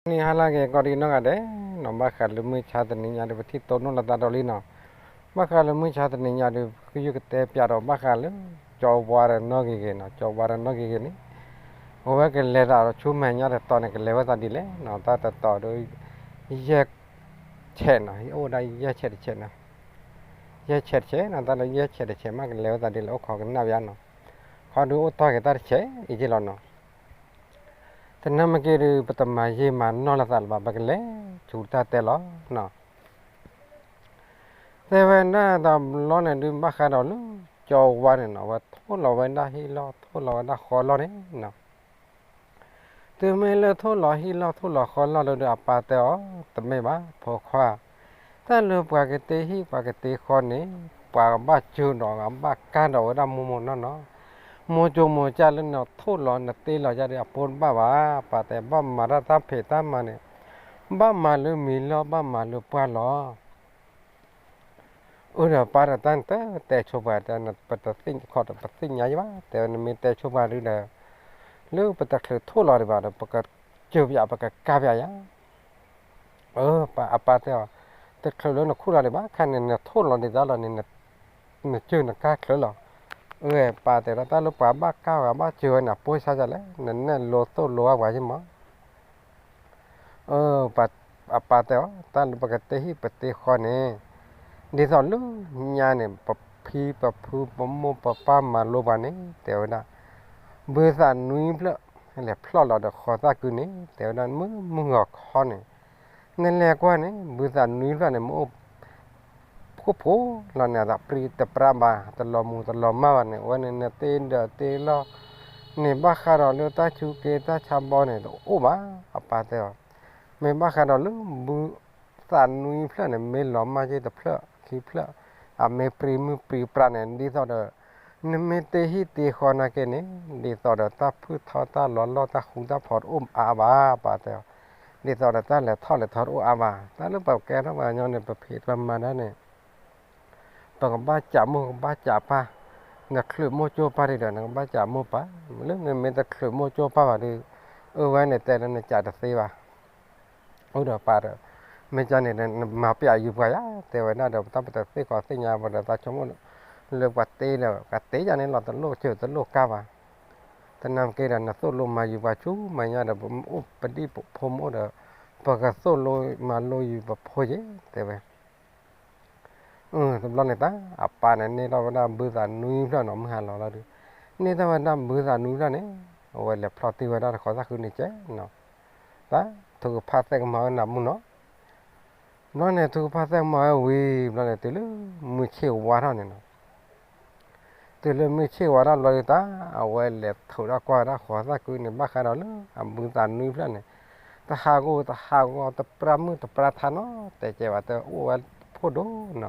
န့ၣ်ဟါလၢအဂ့ၤ ကိးဒံနီၢ်ဂၤဒဲးနီၤ, ဘၣ်ဃးလၢမုၢ်ဆါတနံၤညါဒီး ပထံၣ်တိၢ်နီၣ်လိာ်သးဒီးလံနီၤ. ဘၣ်ဃးလၢမုၢ်ဆါတနံၤညါဒီး ပကယုၢ်ကတဲပၠးဒီးဘၣ်ဃးလၢ ကၠီဝါဒီးနီၢ်ဂ့ၤဂ့ၤနီၤ, ကၠီဝါဒီးနီၢ်ဂ့ၤဂ့ၤန့ၣ် အဝဲကလဲၤသးဒီးဆူမဲာ်ညါတတီၤန့ၣ် ကလဲၤဝဲသးဒ်လဲၣ်နီၤ, တၢ်တတီၤဒီး ယဲၢ်ဆဲးနီၤ, အိၣ်ဝဲဒၣ်ယဲၢ်ဆဲးတဆဲးနီၤ, ယဲၢ်ဆဲးတဆဲးနီၤ, တၢ်လၢယဲၢ်ဆဲးတဆဲးမးကလဲၤဝဲသးဒ်လဲၣ် အိၣ်ခိးကနၣ်ပၠးနီၤ, ခီဒုးအိၣ်တီၢ်က့ၤတၢ်တဆဲးအံၤက့လီၤနီၤ. သနာ်က့ဒီး ပတမၤယံာ်မၤနီၢ်လိာ်သးလၢၤဘၣ်, ပကလဲၤဆူတၢ်တဲလီၤနီၤ. တဲဝဲဒၣ်တဘျီန့ၣ်ဒုး ဘၣ်ဃးဒီးလၢ ကၠီဝါန့ၣ်နီၤ, အဝဲထိၣ်လီၤဝဲဒၣ်ဟံၣ်လီၢ် ထိၣ်လီၤဝဲဒၣ်ဃီလီၢ်န့ၣ်နီၤ. တုၤမ့ၢ်လၢထိၣ်လီၤဟံၣ်လီၢ် ထိၣ်လီၤဃီလီၢ်လၢဒုး အပၢ်တဲအီၤ, တမ့ၢ်ဘၣ် ဖိခွါ, တၢ်လၢပှၤကတ့ဟံၣ်ပှၤကတ့ဃီန့ၣ် ပှၤကဘၣ်စၢၤဒီးကဘၣ်ကၢ်ဒီးဝဲဒၣ်မိၢ်မိၢ်နီၢ်နီၢ်, မိၢ်ကၠိမိၢ်ကၠၢ်လၢနထိၣ်လီၤနတ့လီၤယါဒီး အပိတဘၣ်ဘၣ်, ပၢ်တဲ ဘၣ်မၤတၢ်တၢ်ဖံးတၢ်မၤန့ၣ် ဘၣ်မၤလၢမံၤလီၢ် ဘၣ်မၤလၢပှၢ်လီၤ. အၢဒီးပၢ်ဒီး တၢ်နတတဲဆိပှၤ ပတသ့ၣ်ညါခီဒီး ပသ့ၣ်ညါယံဘၣ်, တဲဝဲ နမ့ၢ်တဲဆိပှၤဒုးဒီး လၢပတချုးထိၣ်လီၤဒံးဘၣ်ဒီး ပကစၢၤပၠး ပကကၢ်ပၠးယါ. အၢ အပၢ်တဲအီၤ, တချုးလၢနခူၣ်လီၤဒံးဘၣ်, ခါန့ၣ်နထိၣ်လီၤဒံးတၢ်လီၤန့ၣ် နစၢၤနကၢ်ချုးလီၤ. အၢ ပၢ်တဲဒီး တၢ်လၢပှၤဘၣ်ကၢ်ဝဲဘၣ်စၢၤဝဲန့ၣ် အပိစါယါလဲၣ်, နနဲၣ်လိသိၣ်လိအါပှၤယံမး. အၢ အပၢ်တဲအီၤ, တၢ်လၢပကတ့ဟံၣ်ပတ့ဃီန့ၣ် ဒ်သိးလၢညါန့ၣ် ပဖံပဖုပမိၢ်ပပၢ်မၤလိပှၤန့ၣ် တဲဝဲဒၣ် ဘုသးနွံဖျၢၣ် လဲၤဖျီၣ်လီၤဒီးဃီသၣ်ကုန့ၣ် တဲဝဲဒၣ် မုၢ်မုၢ်ဂီၤခီန့ၣ် နလဲၤကွၢ်န့ၣ် ဘုသးနွံဖျၢၣ်န့ၣ် မ့ၢ်အိၣ် ခိၣ်ဖိလီၤန့ၣ် အသးပြံတပြါဘၣ် တလီၤမူၤတလီၤမၢ်ဘၣ်န့ၣ် အဝဲန့ၣ်နတ့ဒီးတ့လီၢ်န့ၣ် ဘၣ်ဃးဒီးလၢတၢ်ဆူးက့တၢ်ဆါဘီန့ၣ် တအိၣ်ဘၣ် အပၢ်တဲအီၤ. မ့ၢ်ဘၣ်ဃးဒီးလၢဘုသးနွံဖျၢၣ်န့ၣ် မ့ၢ်လီၤမၢ်က့တဖျၢၣ်ခံဖျၢၣ် အမ့ၢ်ပြံမုၢ်ပြံပြါန့ၣ် ဒ်သိးဒီး နမ့ၢ်တ့ဟံၣ်တ့ဃီနာ်က့န့ၣ် ဒ်သိးဒီးတၢ်ဖုၣ်ထီတၢ်လီၤလီၢ်တၢ်ဃူတၢ်ဖိးတအိၣ်အါဘၣ် ပၢ်တဲအီၤ. ဒ်သိးဒီးတၢ်လဲၤထီၣ်လဲၤထီတအိၣ်အါဘၣ် တၢ်လၢပကဲထီၣ်ပှၤကညီန့ၣ် ပဖံးပမၤတၢ်န့ၣ် ပကဘၣ်စးမိၢ်ကဘၣ်စးပၢ်, နချုးမိၢ်ကၠိပၢ်ဒံးဒီး နကဘၣ်စးမိၢ်ပၢ်, လၢနမ့ၢ်တချုးမိၢ်ကၠိပၢ်ဘၣ်ဒီး အဝဲန့ၣ်တဲလၢနစးတသ့ဘၣ်. အိၣ်ဒီးပၢ်ဒီး မ့ၢ်ကန့ၣ် နမၤပျးယူၤပှၤယါ တဲဝဲဒၣ်ဒီး တၢ်ပတသ့ၣ်ကီးသ့ၣ်ညါဘၣ်ဒီး သးဆိကမိၣ်လၢပှၤတ့ဒီး ပှၤတ့ယၤန့ၣ်လီၤ တလိၣ်စၢၤတလိၣ်ကါဘၣ်. သနာ်က့ဒီး နသိၣ်လိမၤယူၤပှၤဆူမဲာ်ညါဒီး ပအိၣ်ပဒံၣ်ပဖိမ့ၢ်အိၣ်ဒီး ပကသိၣ်လိမၤလိယူၤပဖိယဲ တဲဝဲ တဘျီန့ၣ်တၢ် အပၢ်န့ၣ် န့ၢ်ထီၣ်ဝဲဒၣ်ဘုသးနွံဖျၢၣ်နီၤ မုၢ်ဟါလီၤလီၤဒီး န့ၢ်ထီၣ်ဝဲဒၣ်ဘုသးနွံဖျၢၣ်န့ၣ် အဝဲလဲၤဖျီတ့ၢ်ဝဲဒၣ်တခီသၣ်ဃုန့ၣ်ကဲနီၤ. တၢ်ထုကဖၣ်သဲကမၤဝဲနၤမုၢ်နီၤ. ဘျီန့ၣ် ထုကဖၣ်သဲကမၤဝဲဝံၤ ဘျီန့ၣ် တုၤလၢမုၢ်ဆ့ၣ်ဝါထီၣ်န့ၣ်နီၤ တုၤလၢမုၢ်ဆ့ၣ်ဝါထီၣ်ဘျီဒုးတၢ် အဝဲလဲၤထုးထီၣ်ကွၢ်ဝဲဒၣ်ဃီသၣ်ကုန့ၣ် ဘၣ်ဃးဒီးလၢအဘုသးနွံဖျၢၣ်န့ၣ် တဟးဂီၤတဟးဂီၤ တပြၢမုၢ်တပြၢထါနီတစဲးဘၣ် တအိၣ်ဝဲဖိဒိၣ်နီၤ.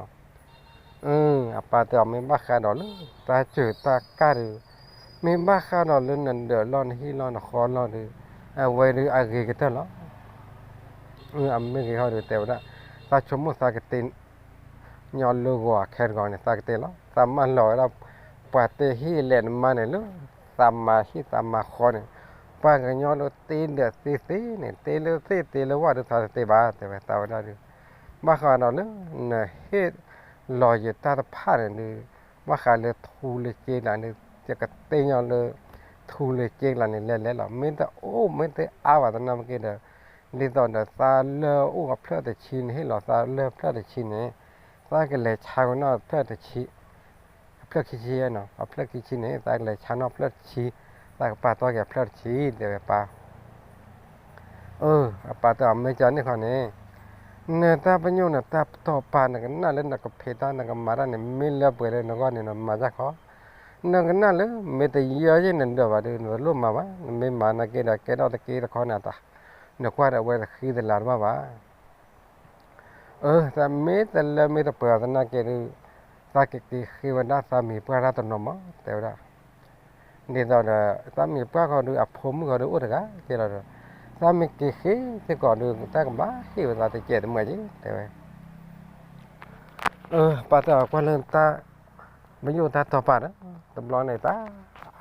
အပၢ်တဲအီၤ မ့ၢ်ဘၣ်ဃးဒီးလၢတၢ်စၢၤတၢ်ကၢ်ဒုး မ့ၢ်ဘၣ်ဃးဒီးလၢနဒၢးလီၢ်နဟံၣ်လီၢ်နဃီလီၢ်ဒုး အဝဲဒုးအဂ့ၤကတၢၢ်လီၤ. အမ့ၢ်ဂ့ၤဟီဒုးတဲဝဲဒၣ် သးဆိကမိၣ်သးကတ့ ညီလၢဂီၤခဲတဂီၤန့ၣ် သးကတ့လီၤ သးမၢလီၤဝဲဒၣ် ပှၤတ့ဟံၣ်လဲၤနမါန့ၣ်လၢ သးမၤဟံၣ်သးမၤဃီန့ၣ် ပှၤကညီလၢတ့ဒီးသ့သ့န့ၣ် တ့လၢသ့ၣ်တ့လၢဝၣ်ဒုး သးတတ့ဘၣ် တဲဝဲသးဝဲဒၣ်ဒုး ဘၣ်ဃးဒီးလၢ နဟ့ၣ်လီၤယတၢ်တဖၣ်န့ၣ်ဒုး ဘၣ်ဃးလၢထူလၢစ့ကျါန့ၣ် ယကတ့ညီလၢ ထူလၢစ့ကျါန့ၣ်လဲၤလဲၤလီၤ မ့ၢ်တအိၣ်မ့ၢ်တအါဘၣ်သနာ်က့ဒီး ဒ်သိးဒီးသးလၢအိၣ်အဖျၢၣ်တဆံန့ၣ် ဟ့ၣ်လီၤသးလၢဖျၢၣ်တဆံန့ၣ် သးကလဲၤဆါကနီၣ်ဖျၢၣ်တဆံ အဖျၢၣ်ခံဆံနီၤ အဖျၢၣ်ခံဆံန့ၣ် သးကလဲၤဆါနီၣ်ဖျၢၣ်တဆံ သးကပာ်တီၢ်က့ၤအဖျၢၣ်တဆံ တဲဝဲပၢ် အၢ အပၢ်တဲအီၤ မ့ၢ်ကန့ၣ်ခီန့ၣ် နတၢ်ပညိၣ်နတၢ်ပတီၢ်ပာ် နကနၣ်လၢနကဖံးတၢ်နကမၤတၢ်န့ၣ် မ့ၢ်လၢပှဲၤလၢနဂီၢ်န့ၣ် နမၤတၢ်ခီ နကနၣ်လၢ မ့ၢ်တယၢယဲၢ်နဒၢးဘၣ်ဒီး နတလိၣ်မၤဘၣ် နမ့ၢ်မၤနာ်က့ဒီး ကဲထီၣ်တက့ၢ်တခီန့ၣ် နကွၢ်ဒီးအဝဲတဃံတလၤတဘၣ်ဘၣ် အၢ သးမ့ၢ်တလၢမ့ၢ်တပှဲၤအီၤသနာ်က့ဒုး သးကက့ၤဃ့ဝဲဒၣ်သးမံၤပှၢ်တၢ်တနီၤမး တဲဝဲဒၣ် ဒ်သိးဒီး သးမံၤပှၢ်ဃီဒုး အဖိမုၣ်ဃီဒုးအိၣ်တဂၤကဲလီၤဒီး သးမ့ၢ်က့ၤဃ့စ့ၢ်ကီးဒုး တၢ်ကဘၣ်ဟ့ၣ်ဝဲသးတစဲးတမှဲာ်က့ တဲဝဲ အၢ ပၢ်တဲအီၤကွၢ်လၢတၢ် ပညိၣ်တၢ်တီၢ်ပာ်ဒီး တဘျီန့ၣ်တၢ် အ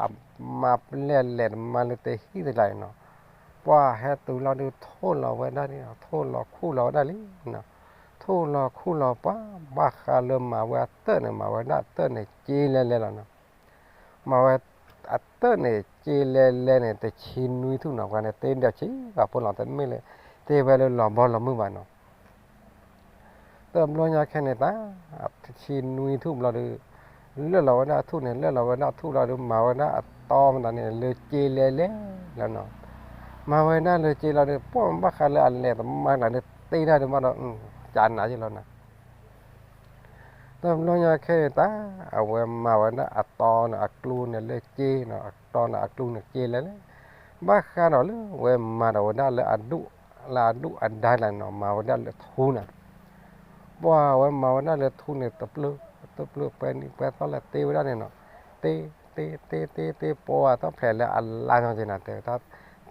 မါပျဲၢ်လဲၤတမါလၢတ့ဟံၣ်တကျါန့ၣ်နီၤ ပှၤဟဲတုၤလီၤဒုး ထိၣ်လီၤဝဲဒၣ်လံ, ထိၣ်လီၤခူၣ်လီၤဝဲဒၣ်လံနီၤ. ထိၣ်လီၤခူၣ်လီၤ ပှၤဘၣ်ဃးလၢမၤဝဲအတၢၢ်န့ၣ် မၤဝဲဒၣ်အတၢၢ်န့ၣ် က့လဲလဲလီၤနီၤ. မၤဝဲအတၢၢ်န့ၣ် က့လဲလဲန့ၣ် တဆံနွံထူၣ်နီၤ, ပှၤန့ၣ်တ့ဒၢးဆံးဘၣ်ဖိလီၤ, တမ့ၢ်လၢ တ့ဝဲလၢလီၤဘီလီၤမုၢ်ဘၣ်နီၤ. တဘျီညါခဲန့ၣ်တၢ် တဆံနွံထူၣ်ဘျီဒုး လၢာ်လီၤဝဲဒၣ်ထူၣ်န့ၣ် လၢာ်လီၤဝဲဒၣ်ထူၣ်လီၤဒုး မၤဝဲဒၣ်အတီမတၤန့ၣ် လၢက့လဲလဲလီၤနီၤ. မၤဝဲဒၣ်လၢက့လီၤဒုး ပှၤဘၣ်ဃးလၢအလဲၤတမါကျါဒုး တ့ဒၣ်ဒုးမးဒီး ကနၤယ့လီၤနီၤ. တဘျီညါခဲန့ၣ်တၢ် အဝဲမၤဝဲဒၣ်အတီန့ၣ် အကျိန့ၣ်လၢက့နီၤ, အတီန့ၣ်အကျိန့ၣ်က့လဲလဲ, ဘၣ်ဃးဒီးလၢဝဲမၤဒီးဝဲဒၣ်လၢအဒူၣ်, လၢအဒူၣ်အဒါကျါနီၤ, မၤဝဲဒၣ်လၢထူန့ၣ်. ပှၤဝဲမၤဝဲဒၣ်လၢထူန့ၣ် တပျုာ်, တပျုာ်ပှဲၤနံၤပှဲၤသီလၢတ့ဝဲဒၣ်န့ၣ်နီၤ, တ့, တ့, တ့, တ့, တ့, ပှၤတၢ်ဖျဲးလၢအလါနီၤက့နီၤ, တဲဝဲဒၣ်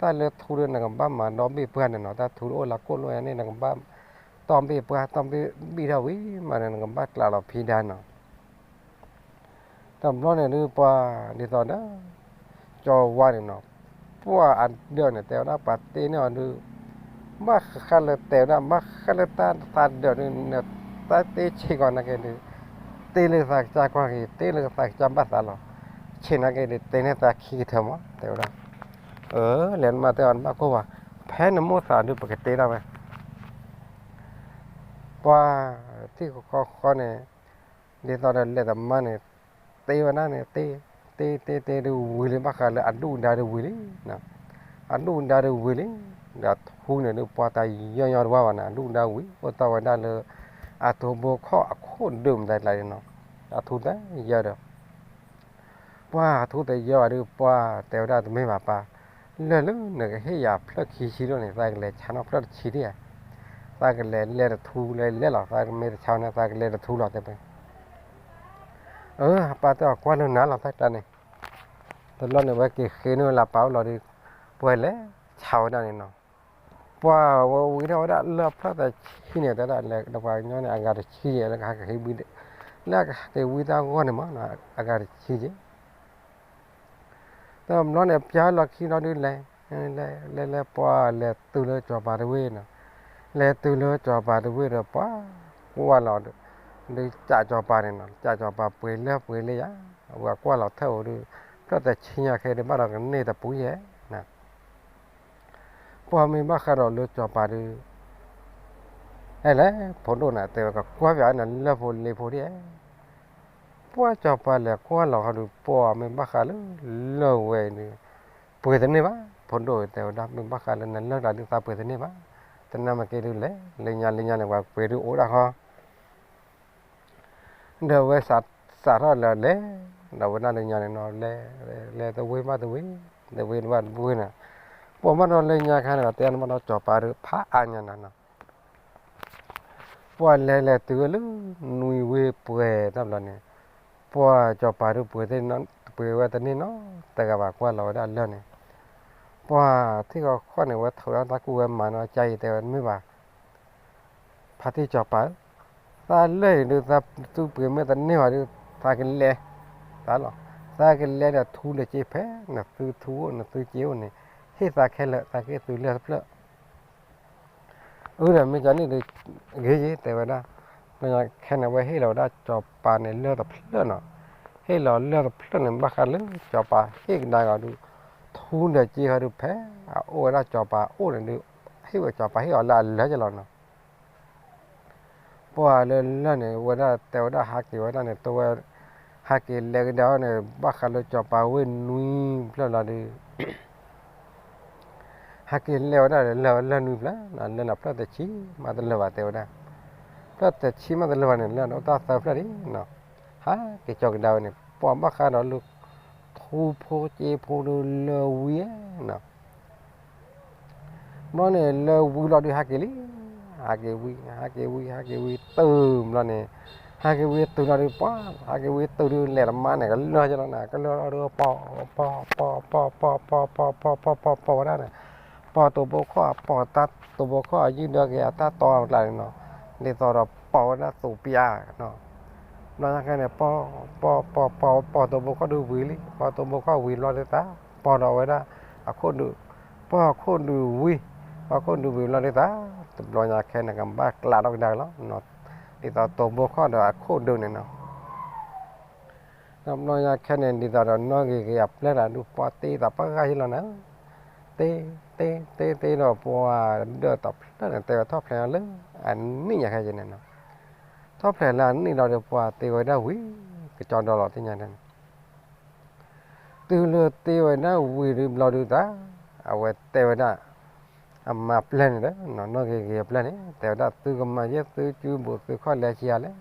တၢ်လၢထူဒုး နကဘၣ်မၤဒီဘ့ၣ်ပှၢ်န့ၣ်နီၤ, တၢ်ထူတအိၣ်လၢကိၣ်လိၣ်ယါန့ၣ် နကဘၣ်တီဘ့ၣ်ပှၢ်, တီဘ့ၣ်ဘံၣ်ထီၣ်ဝံၤမးန့ၣ် နကဘၣ်ကျးလီၤဖံဒါနီၤ. တဘျီန့ၣ်ဒုး ပှၤဒ်သိးဒီး ကၠီဝါန့ၣ်နီၤ, ပှၤအဒၢးန့ၣ် တဲဝဲဒၣ်ပှၤတ့န့ၢ်အီၤဒုး ဘၣ်ဃးလၢတဲဝဲဒၣ် ဘၣ်ဃးလၢတၢ်သးဒၢးဒုး နတၢ်တ့ဆံးကီးနာ်က့ဒုး တ့လၢသးကစၢ်ကွၢ်က့ၤ တ့လၢသးကစၢ်ဘၣ်သးလီၤ. ဆံးနာ်က့ဒုး တ့န့ၢ်သးခံကထၢမး တဲဝဲဒၣ်. အၢ လဲၤနမၤတ့အီၤနဘၣ်ကိၢ်ဘၣ်, ဖဲနမိၢ်သးဒုး ပကတ့ဒၣ်ဝဲ ပှၤထံၣ်ဃီဃီန့ၣ် ဒ်သိးဒီးလဲၤတမါန့ၣ် တ့ဝဲဒၣ်န့ၣ် တ့, တ့တ့တ့ဒုးဝံၤလံ ဘၣ်ဃးလၢအဒူၣ်ဒါဒုးဝံၤလံ, အဒူၣ်ဒါဒုးဝံၤလံ, ဒီးထူန့ၣ်ဒုး ပှၤတယီယီတဝါဘၣ်န့ၣ် အဒူၣ်ဒါဝံၤ အိၣ်တ့ၢ်ဝဲဒၣ်လၢ အထူဘိခီၣ်အခိၣ်ဒုးမတၤကျါန့ၣ်နီၤ, အထူတယီဒီး ပှၤထူတယီဘၣ်ဒုး ပှၤတဲဝဲဒၣ်တမ့ၢ်ဘၣ်ပၢ်, လၢာ်လၢနကဟ့ၣ်ယၤဖျၢၣ်ခံဆံဒိၣ်န့ၣ် သးကလဲၤဆါနီၣ်ဖျၢၣ်တဆံဒံဧါ, သးကလဲၤလဲၤတထူလဲၤလဲၤလီၤ, သးကမ့ၢ်တဆါန့ၣ် သးကလဲၤတထူလီၤ တဲဝဲ. အၢ ပၢ်တဲအီၤကွၢ်လၢနၤလီၤ သးတၢ်န့ၣ်, တဘျီန့ၣ် ဝဲက့ၤဃ့န့ၢ်ဝဲလၢပၢ်အိၣ်လီၤဒီး ပှၤလဲၤဆါဝဲဒၣ်န့ၣ်နီၤ. ပှၤဝဲဝံၤထီၣ်ဝဲဒၣ်လၢဖျၢၣ်တဆံန့ၣ် တဲဒၣ်လဲၤ ဒီးပှၤကညီန့ၣ် အဂၤတဆံယဲၢ် လၢကဟးက့ၤဝံ, လၢကဟးက့ၤဝံတၢ်ဂီၢ်န့ၣ်မး အဂၤတဆံယဲၢ် တဘျီန့ၣ် ပၠါလီၤခံလီၤဒုးလဲၤ, လဲၤလဲၤလဲၤ ပှၤလဲၤတုၤလၢစီၤပၤတဝ့ၢ်နီၤ, လဲၤတုၤလၢစီၤပၤတဝ့ၢ်ဒီး ပှၤကွၢ်လီၤ, ဒုးကးစီၤပၤန့ၣ်နီၤ, ကးစီၤပၤပှ့ၤလၢပှ့ၤလၢယၤ, အဝဲကွၢ်လီၤထၢၣ်အိၣ်ဒုး, ဖျၢၣ်တဆံညါခဲဒုး ဘၣ်ဒီးကန့ၢ်တပူၤယဲၢ်နီၤ. ပှၤမ့ၢ်ဘၣ်ဃးဒီးလၢစီၤပၤဒုး အဲလဲၣ် ဖိဒိၣ်န့ၣ် တဲဝဲကကွၢ်ပၠးနလၢၢ်ဖိလ့ဖိဒ်, ပှၤစီၤပၤလဲၤကွၢ်လီၤဟီဒုး ပှၤမ့ၢ်ဘၣ်ဃးလၢလၢၢ်ဝဲဒုး ပှ့ၤတန့ၢ်ဘၣ်, ဖိဒိၣ်တဲဝဲဒၣ် မ့ၢ်ဘၣ်ဃးလၢနလၢၢ်ကျါဒုး သးပှ့ၤတန့ၢ်ဘၣ်, တနာ်မ့ၢ်က့ဒုးလဲၤ, လၢညါလၢညါန့ၣ် ပှၤပှ့ၤဒုးအိၣ်ဒၣ်ဃီ ဒီးဝဲစးထီၣ်လၢလဲၤ, ဒီးဝဲဒၣ်လၢညါန့ၣ်နီၤ လဲၤ, လဲၤတဝ့ၢ်ဘၣ်တဝ့ၢ်, တဝ့ၢ်ဘၣ်တဝ့ၢ်န့ၣ်, ပှၤဘၣ်ဒီးလၢညါခါန့ၣ် တဲနဘၣ်ဒီးစီၤပၤဒုး ဖးအါညါနၤနီၤ, ပှၤလဲၤလဲၤတုၤဝဲလၢနွံဝ့ၢ်ပှဲၤတဘျီန့ၣ်, ပှၤစီၤပၤဒုးပှ့ၤ, ပှ့ၤဝဲတန့ၢ်နီတဂၤဘၣ် ကွၢ်လီၤဝဲဒၣ်လၢၢ်န့ၣ်, ပှၤထံၣ်ဃီခီန့ၣ် ဝဲထုးထီၣ်တၢ်ကူၣ်ဝဲမၤနီၤ ကါအံၤတဲဝဲတမ့ၢ်ဘၣ် ဖါတံၢ်စီၤပၤဧၢ, သးလၢၢ်အံၤဒုး သးသူပှ့ၤမ့ၢ်တန့ၢ်ဘၣ်ဒုး သးကလဲၤ, သးလီၤ, သးကလဲၤဒီးထူလၢက့ဖဲ နသုထူအိၣ် နသုက့အိၣ်န့ၣ်, ဟ့ၣ်သးခဲလၢာ် သးကဟ့ၣ်သုလၢၢ်တဖျၢၣ် အၢ ဒီးမ့ၢ်ကန့ၣ်ဒုး ဂ့ၤယ့ၤ တဲဝဲဒၣ်, ခဲန့ၣ် ဝဲဟ့ၣ်လီၤဝဲဒၣ်စီၤပၤန့ၣ်လၢၢ်တဖျၢၣ်နီၤ, ဟ့ၣ်လီၤလၢၢ်တဖျၢၣ်န့ၣ် ဘၣ်ဃးလၢစီၤပၤဟ့ၣ်ကဒါက့ၤဒုး, ထူဒီးက့ဃီဒုး ဖဲအအိၣ်ဝဲဒၣ်စီၤပၤအိၣ်န့ၣ်ဒုး, ဟ့ၣ်ဝဲစီၤပၤဟ့ၣ်အီၤလၢအလၢၢ်က့လီၤနီၤ ပှၤလၢလၢၢ်န့ၣ် ဝဲဒၣ်တဲဝဲဒၣ်ဟးက့ၤဝဲဒၣ်န့ၣ် တဝဲ ဟးက့ၤလဲၤကဒါအီၤန့ၣ် ဘၣ်ဃးလၢစီၤပၤဝ့ၢ်နွံဖျၢၣ်လီၤဒုး ဟဲက့ၤလဲၤဝဲဒၣ်လၢလၢၢ်နွံဖျၢၣ်, လၢလၢဖျၢၣ်တဆံမးတလၢာ်ဘၣ်တဲဝဲဒၣ်, ဖျၢၣ်တဆံမးတလၢာ်ဘၣ်န့ၣ် လၢအိၣ်တၢ်သၢဖျၢၣ်ဒံးနီၤ, ဟဲက့ၤကၠီကဒါဝဲန့ၣ် ပှၤဘၣ်ဃးဒီးလၢ ထူဖိက့ဖိဒုးလၢဝံၤနီၤ ဘျီန့ၣ် လၢဝံၤလီၤဒုးဟဲက့ၤလံ, ဟဲက့ၤဝံၤ ဟဲက့ၤဝံၤ ဟဲက့ၤဝံၤတုၤဘျီန့ၣ်, ဟဲက့ၤဝံၤတုၤလီၤဒုး ပှၤ ဟဲက့ၤဝံၤတုၤဒုး လဲၤတမါန့ၣ် ကလၢာ်ကလီၤန့ၣ် ကလၢာ်လီၤဒုး ပီၢ် ပီၢ် ပီၢ် ပီၢ် ပီၢ် ပီၢ် ပီၢ် ပီၢ် ပီၢ် ပီၢ်ဝဲဒၣ်န့ၣ်, ပီၢ်တိၢ်ဘိခီၣ် ပီၢ်တၢ်တိၢ်ဘိခီၣ် ယုၢ်ဒီးက့ၤအတၢ်တီအကျါန့ၣ်နီၤ, ဒ်သိးဒီးပီၢ်ဝဲဒၣ်သိးပျါနီၤ, ဘျီညါခဲန့ၣ် ပီၢ် ပီၢ် ပီၢ် ပီၢ် ပီၢ်တိၢ်ဘိခီၣ်ဒုးဝံၤလံ, ပီၢ်တိၢ်ဘိခီၣ်ဝံၤဘျီဒုး တၢ်ပီၢ်ဒီးဝဲဒၣ်အခိၣ်ဒုး ပှၢ်ခိၣ်ဒုဝံၤ, ပှၢ်ခိၣ်ဒုဝံၤဘျီဒ်သိး တဘျီညါခဲန့ၣ် ကဘၣ်ကျးထီၣ်ကဒါက့ၤလီၤ, ဒ်သိးတိၢ်ဘိခီၣ်ဒီးအခိၣ်ဒုန့ၣ်နီၤ. တဘျီညါခဲန့ၣ် ဒ်သိးဒီးနီၣ်ဂ့ၤဂ့ၤအပျဲၢ်တၢ်ဒုး ပှၢ်တ့သးပှၢ်ဂၤဟံၣ်လီၤနၤ, တ့, တ့, တ့, တ့ဒီးပှၢ်ဒၢးတဖျၢၣ်န့ၣ် တဲဝဲထီၣ်ဖျဲးလၢအနံၣ်ညါခဲက့န့ၣ်နီၤ. ထီၣ်ဖျဲးလၢအနံၣ်လီၤဒီး ပှၢ်တ့ဝဲဒၣ်ဝံၤ ကကၠီဒီလီၤသ့ၣ်ညါန့ၣ် တုၤလၢတ့ဝဲဒၣ်ဝံၤဒုးဘျီဒုးတၢ်, အဝဲတဲဝဲဒၣ် အမါပျဲၢ်န့ၣ်ဒီး နီၣ်ဂ့ၤဂ့ၤအပျဲၢ်န့ၣ် တဲဝဲဒၣ် သုကမၤယဲၢ်သုစုဘူၣ်သုခီၣ်လဲဆံးအါလဲၣ်,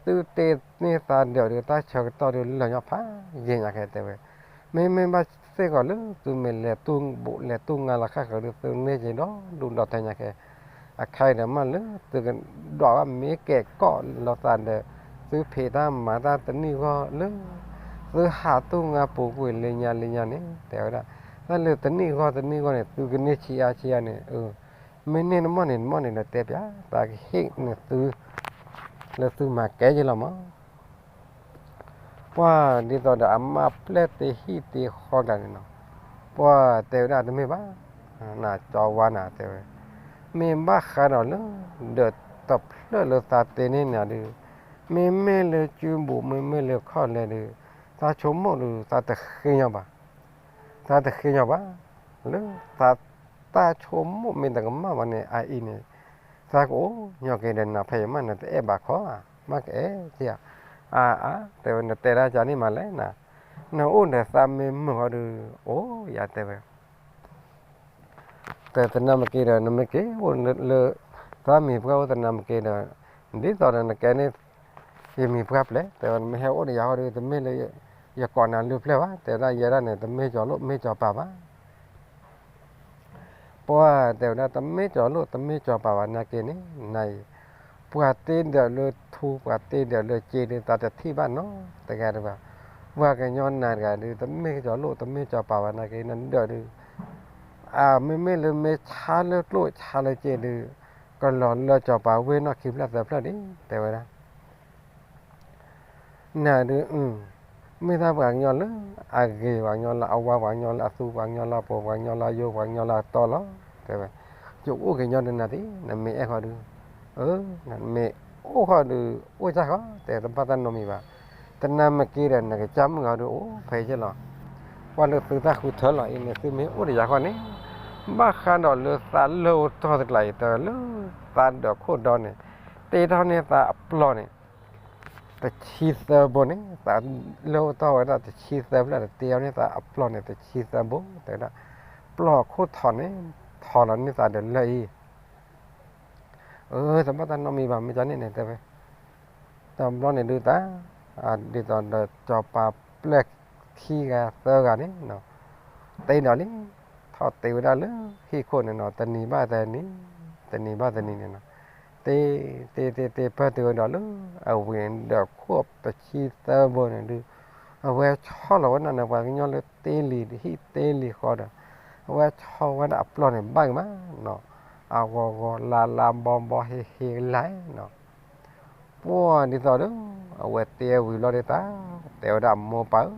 သုတ့န့ၢ်သးဒၢးဒီး တၢ်ဆၢကတီၢ်ဒုးလၢာ်ညီဖးယံာ်ညါခဲတဲဝဲ, မ့မ့ၢ်ဘၣ်စ့ၢ်ကီးလၢသုမ့ၢ်လဲၤတူၢ်ဘူၣ်လဲၤတူၢ်ငါလီၤခါဃၢၤဒုး သုန့ၢ်က့ၤဒီဒူၣ်ဒီထၢညါခဲ အခါအံၤဒီးမ့ၢ်လၢသုကဒွးဘၣ်မ့ၢ်ကဲၤကီၢ်လိာ်သးဒီး သုဖံးတၢ်မၤတၢ်တနံၣ်ဂီၢ်လၢ သုဟးတူၢ်ငါပူၤကွံာ်လၢညါလၢညါန့ၣ် တဲဝဲဒၣ်, တၢ်လၢတနံၣ်ဂီၢ်တနံၣ်ဂီၢ်န့ၣ် သုကန့ၢ်ဆံးအါဆံးအါန့ၣ်, မ့ၢ်န့ၢ်တမီၢ်န့ၣ်တမီၢ်န့ၣ်ဒီးတဲပျး သးကဟ့ၣ်န့ၢ်သု လၢသုမၤကဲယ့လီၤမး ပှၢ်ဒ်သိးဒီးအမါပျဲၢ်တ့ဟံၣ်တ့ဃီကျါန့ၣ်နီၤ, ပှၢ်တဲဝဲဒၣ်တမ့ၢ်ဘၣ်, နကၠီဝါနၤတဲဝဲ, မ့ၢ်ဘၣ်ဃးဒီးလၢ ဒၢးတဖျၢၣ်လၢသးတ့န့ၢ်နၤဒုး, မ့မ့ၢ်လၢစုဘူၣ် မ့မ့ၢ်လၢခီၣ်လဲဒုး, သးဆိကမိၣ်ဒုး သးတဃ့ညီဘၣ်, သးတဃ့ညီဘၣ်, လၢသးတၢ်ဆိကမိၣ်မ့ၢ်တကမၣ်ဘၣ်န့ၣ် အအံၤန့ၣ် သးကအိၣ်ညီက့ၤဒီးနၤဖဲယမၣ် နတအဲၣ်ဘၣ်ခီဧါ, မ့ၢ်ကအဲၣ်က့ဧါ, အါအါ တဲဝဲ နတဲဒၣ်ကန့ၣ်မးလဲၣ်နၤ, နအိၣ်ဒီးသးမ့ၢ်မုာ်ဃီဒုး အိၣ်ယၤတဲဝဲ တနၢ်မ့ၢ်က့ၤဒီး နမ့ၢ်က့ၤအိၣ်လၢ သးမံၤပှၢ်အိၣ်တနၢ်မ့ၢ်က့ၤဒီး ဒ်သိးဒီးနကဲန့ၣ် ယမံၤပှၢ်ပျဲၢ် တဲဝဲ နမ့ၢ်ဟဲအိၣ်ဒီးယၤဃီဒီး တမ့ၢ်လၢယကိးနၤလုၢ်ပျဲၢ်ဘၣ် တဲဝဲဒၣ် ယဲဒၣ်န့ၣ် တမ့ၢ်ကၠီၤလိၣ် မ့ၢ်ကၠီၤပၤဘၣ် ပှၢ်တဲဝဲဒၣ် တမ့ၢ်ကၠီၤလိၣ် တမ့ၢ်ကၠီၤပၤဘၣ် နာ်က့န့ၣ် နၤအံၤ ပှၤတ့ဒၢးလၢထူ ပှၤတ့ဒၢးလၢစ့ဒုး သးတထံၣ်ဘၣ်နီတဂၤဒံးဘၣ်. ပှၤကညီနၤတဂၤဒုး တမ့ၢ်ကၠီၤလိၣ် တမ့ၢ်ကၠီၤပၤဘၣ် နာ်က့ နဒၢးဒုး အမ့မ့ၢ်လၢမ့ၢ်ဆါလၢကျိၣ်ဆါလၢစ့ဒုး ကလီၤလၢကၠီၤပၤဝ့ၢ်နီၣ်ခံဖျၢၣ်သၢဖျၢၣ်ဒံး တဲဝဲဒၣ် နၤဒုး မ့ၢ်တၢ်ပှၤကညီလၢအဂ့ၤ ပှၤကညီလၢအဝါ ပှၤကညီလၢအသူ ပှၤကညီလၢအပိာ် ပှၤကညီလၢအယိ ပှၤကညီလၢအတီလီၤ တဲဝဲ. ယအိၣ်ကညီဒီးနၤသ့ နမ့ၢ်အဲၣ်ဃီဒုး နမ့ၢ်အိၣ်ဃီဒုး အိၣ်ကၢ်ဃီ တဲတဘၣ်တၢ်နီတမံၤဘၣ်. တနၢ်မ့ၢ်က့ၤဒီး နကစၢ်မုၣ်ဂီၤဒုး အိၣ်ဖဲယ့ၢ်လီၤ. ကွၢ်လၢသုတၢ်ဃုထၢလီၤအံၤန့ၣ် သုမ့ၢ်အိၣ်ဒီးယၤဃီန့ၣ် ဘၣ်ဃးဒီးလၢသးလၢအိၣ်တီၢ်တကျါအံၤ တလၢသးဒၢးခိၣ်ဒီန့ၣ် တ့ထီၣ်န့ၢ်သးအပျီၢ်န့ၣ် တဆံသၢဘိန့ၣ် သးလၢအိၣ်တီၢ်ဝဲဒၣ်တဆံသၢဖျၢၣ် တ့ထီၣ်န့ၢ်သးအပျီၢ်န့ၣ် တဆံသၢဘိ တဲဝဲဒၣ် ပျီၢ်အခိၣ်ထီၣ်န့ၣ် ထီၣ်လီၤန့ၢ်သးဒီးလၢအံၤ အၢ တဘၣ်တၢ်နီတမံၤဘၣ် မ့ၢ်ကန့ၣ်န့ၣ် တဲဝဲ. တဘျီန့ၣ်ဒုးတၢ် ဒ်သိးဒီးစီၤပၤပျဲၢ်ခံဂၤသၢဂၤန့ၣ် တ့ဒီးလံ ထီၣ်တ့ဝဲဒၣ်လၢဟံၣ်ခိၣ်န့ၣ်နီၤ တနံၤဘၣ်တနံၤ တနံၤဘၣ်တနံၤန့ၣ်နီၤ တ့ တ့ တ့ တ့ ပၢၢ်တ့ဝဲဒီးလၢ အဝံၤဒီးခိၣ်တဆံသၢဘိန့ၣ်ဒုး အဝဲဆီၣ်လီၤဝဲဒၣ်န့ၣ် ပှၤကညီလၢတ့လံၤဟံၣ်တ့လံၤဃီဒီး အဝဲဆီၣ်ဝဲဒၣ်အပျီၢ်န့ၣ် ဘၣ်က့ၤမးနီၤ အဂီၤဂီၤလါလါဘီဘီဟ့ဟ့လါနီၤ ပှၢ်ဒ်သိးဒီး အဝဲတ့ဝံၤလီၤဒ်တၢ် တဲဝဲဒၣ်အမိၢ်ပၢ်ဧၢ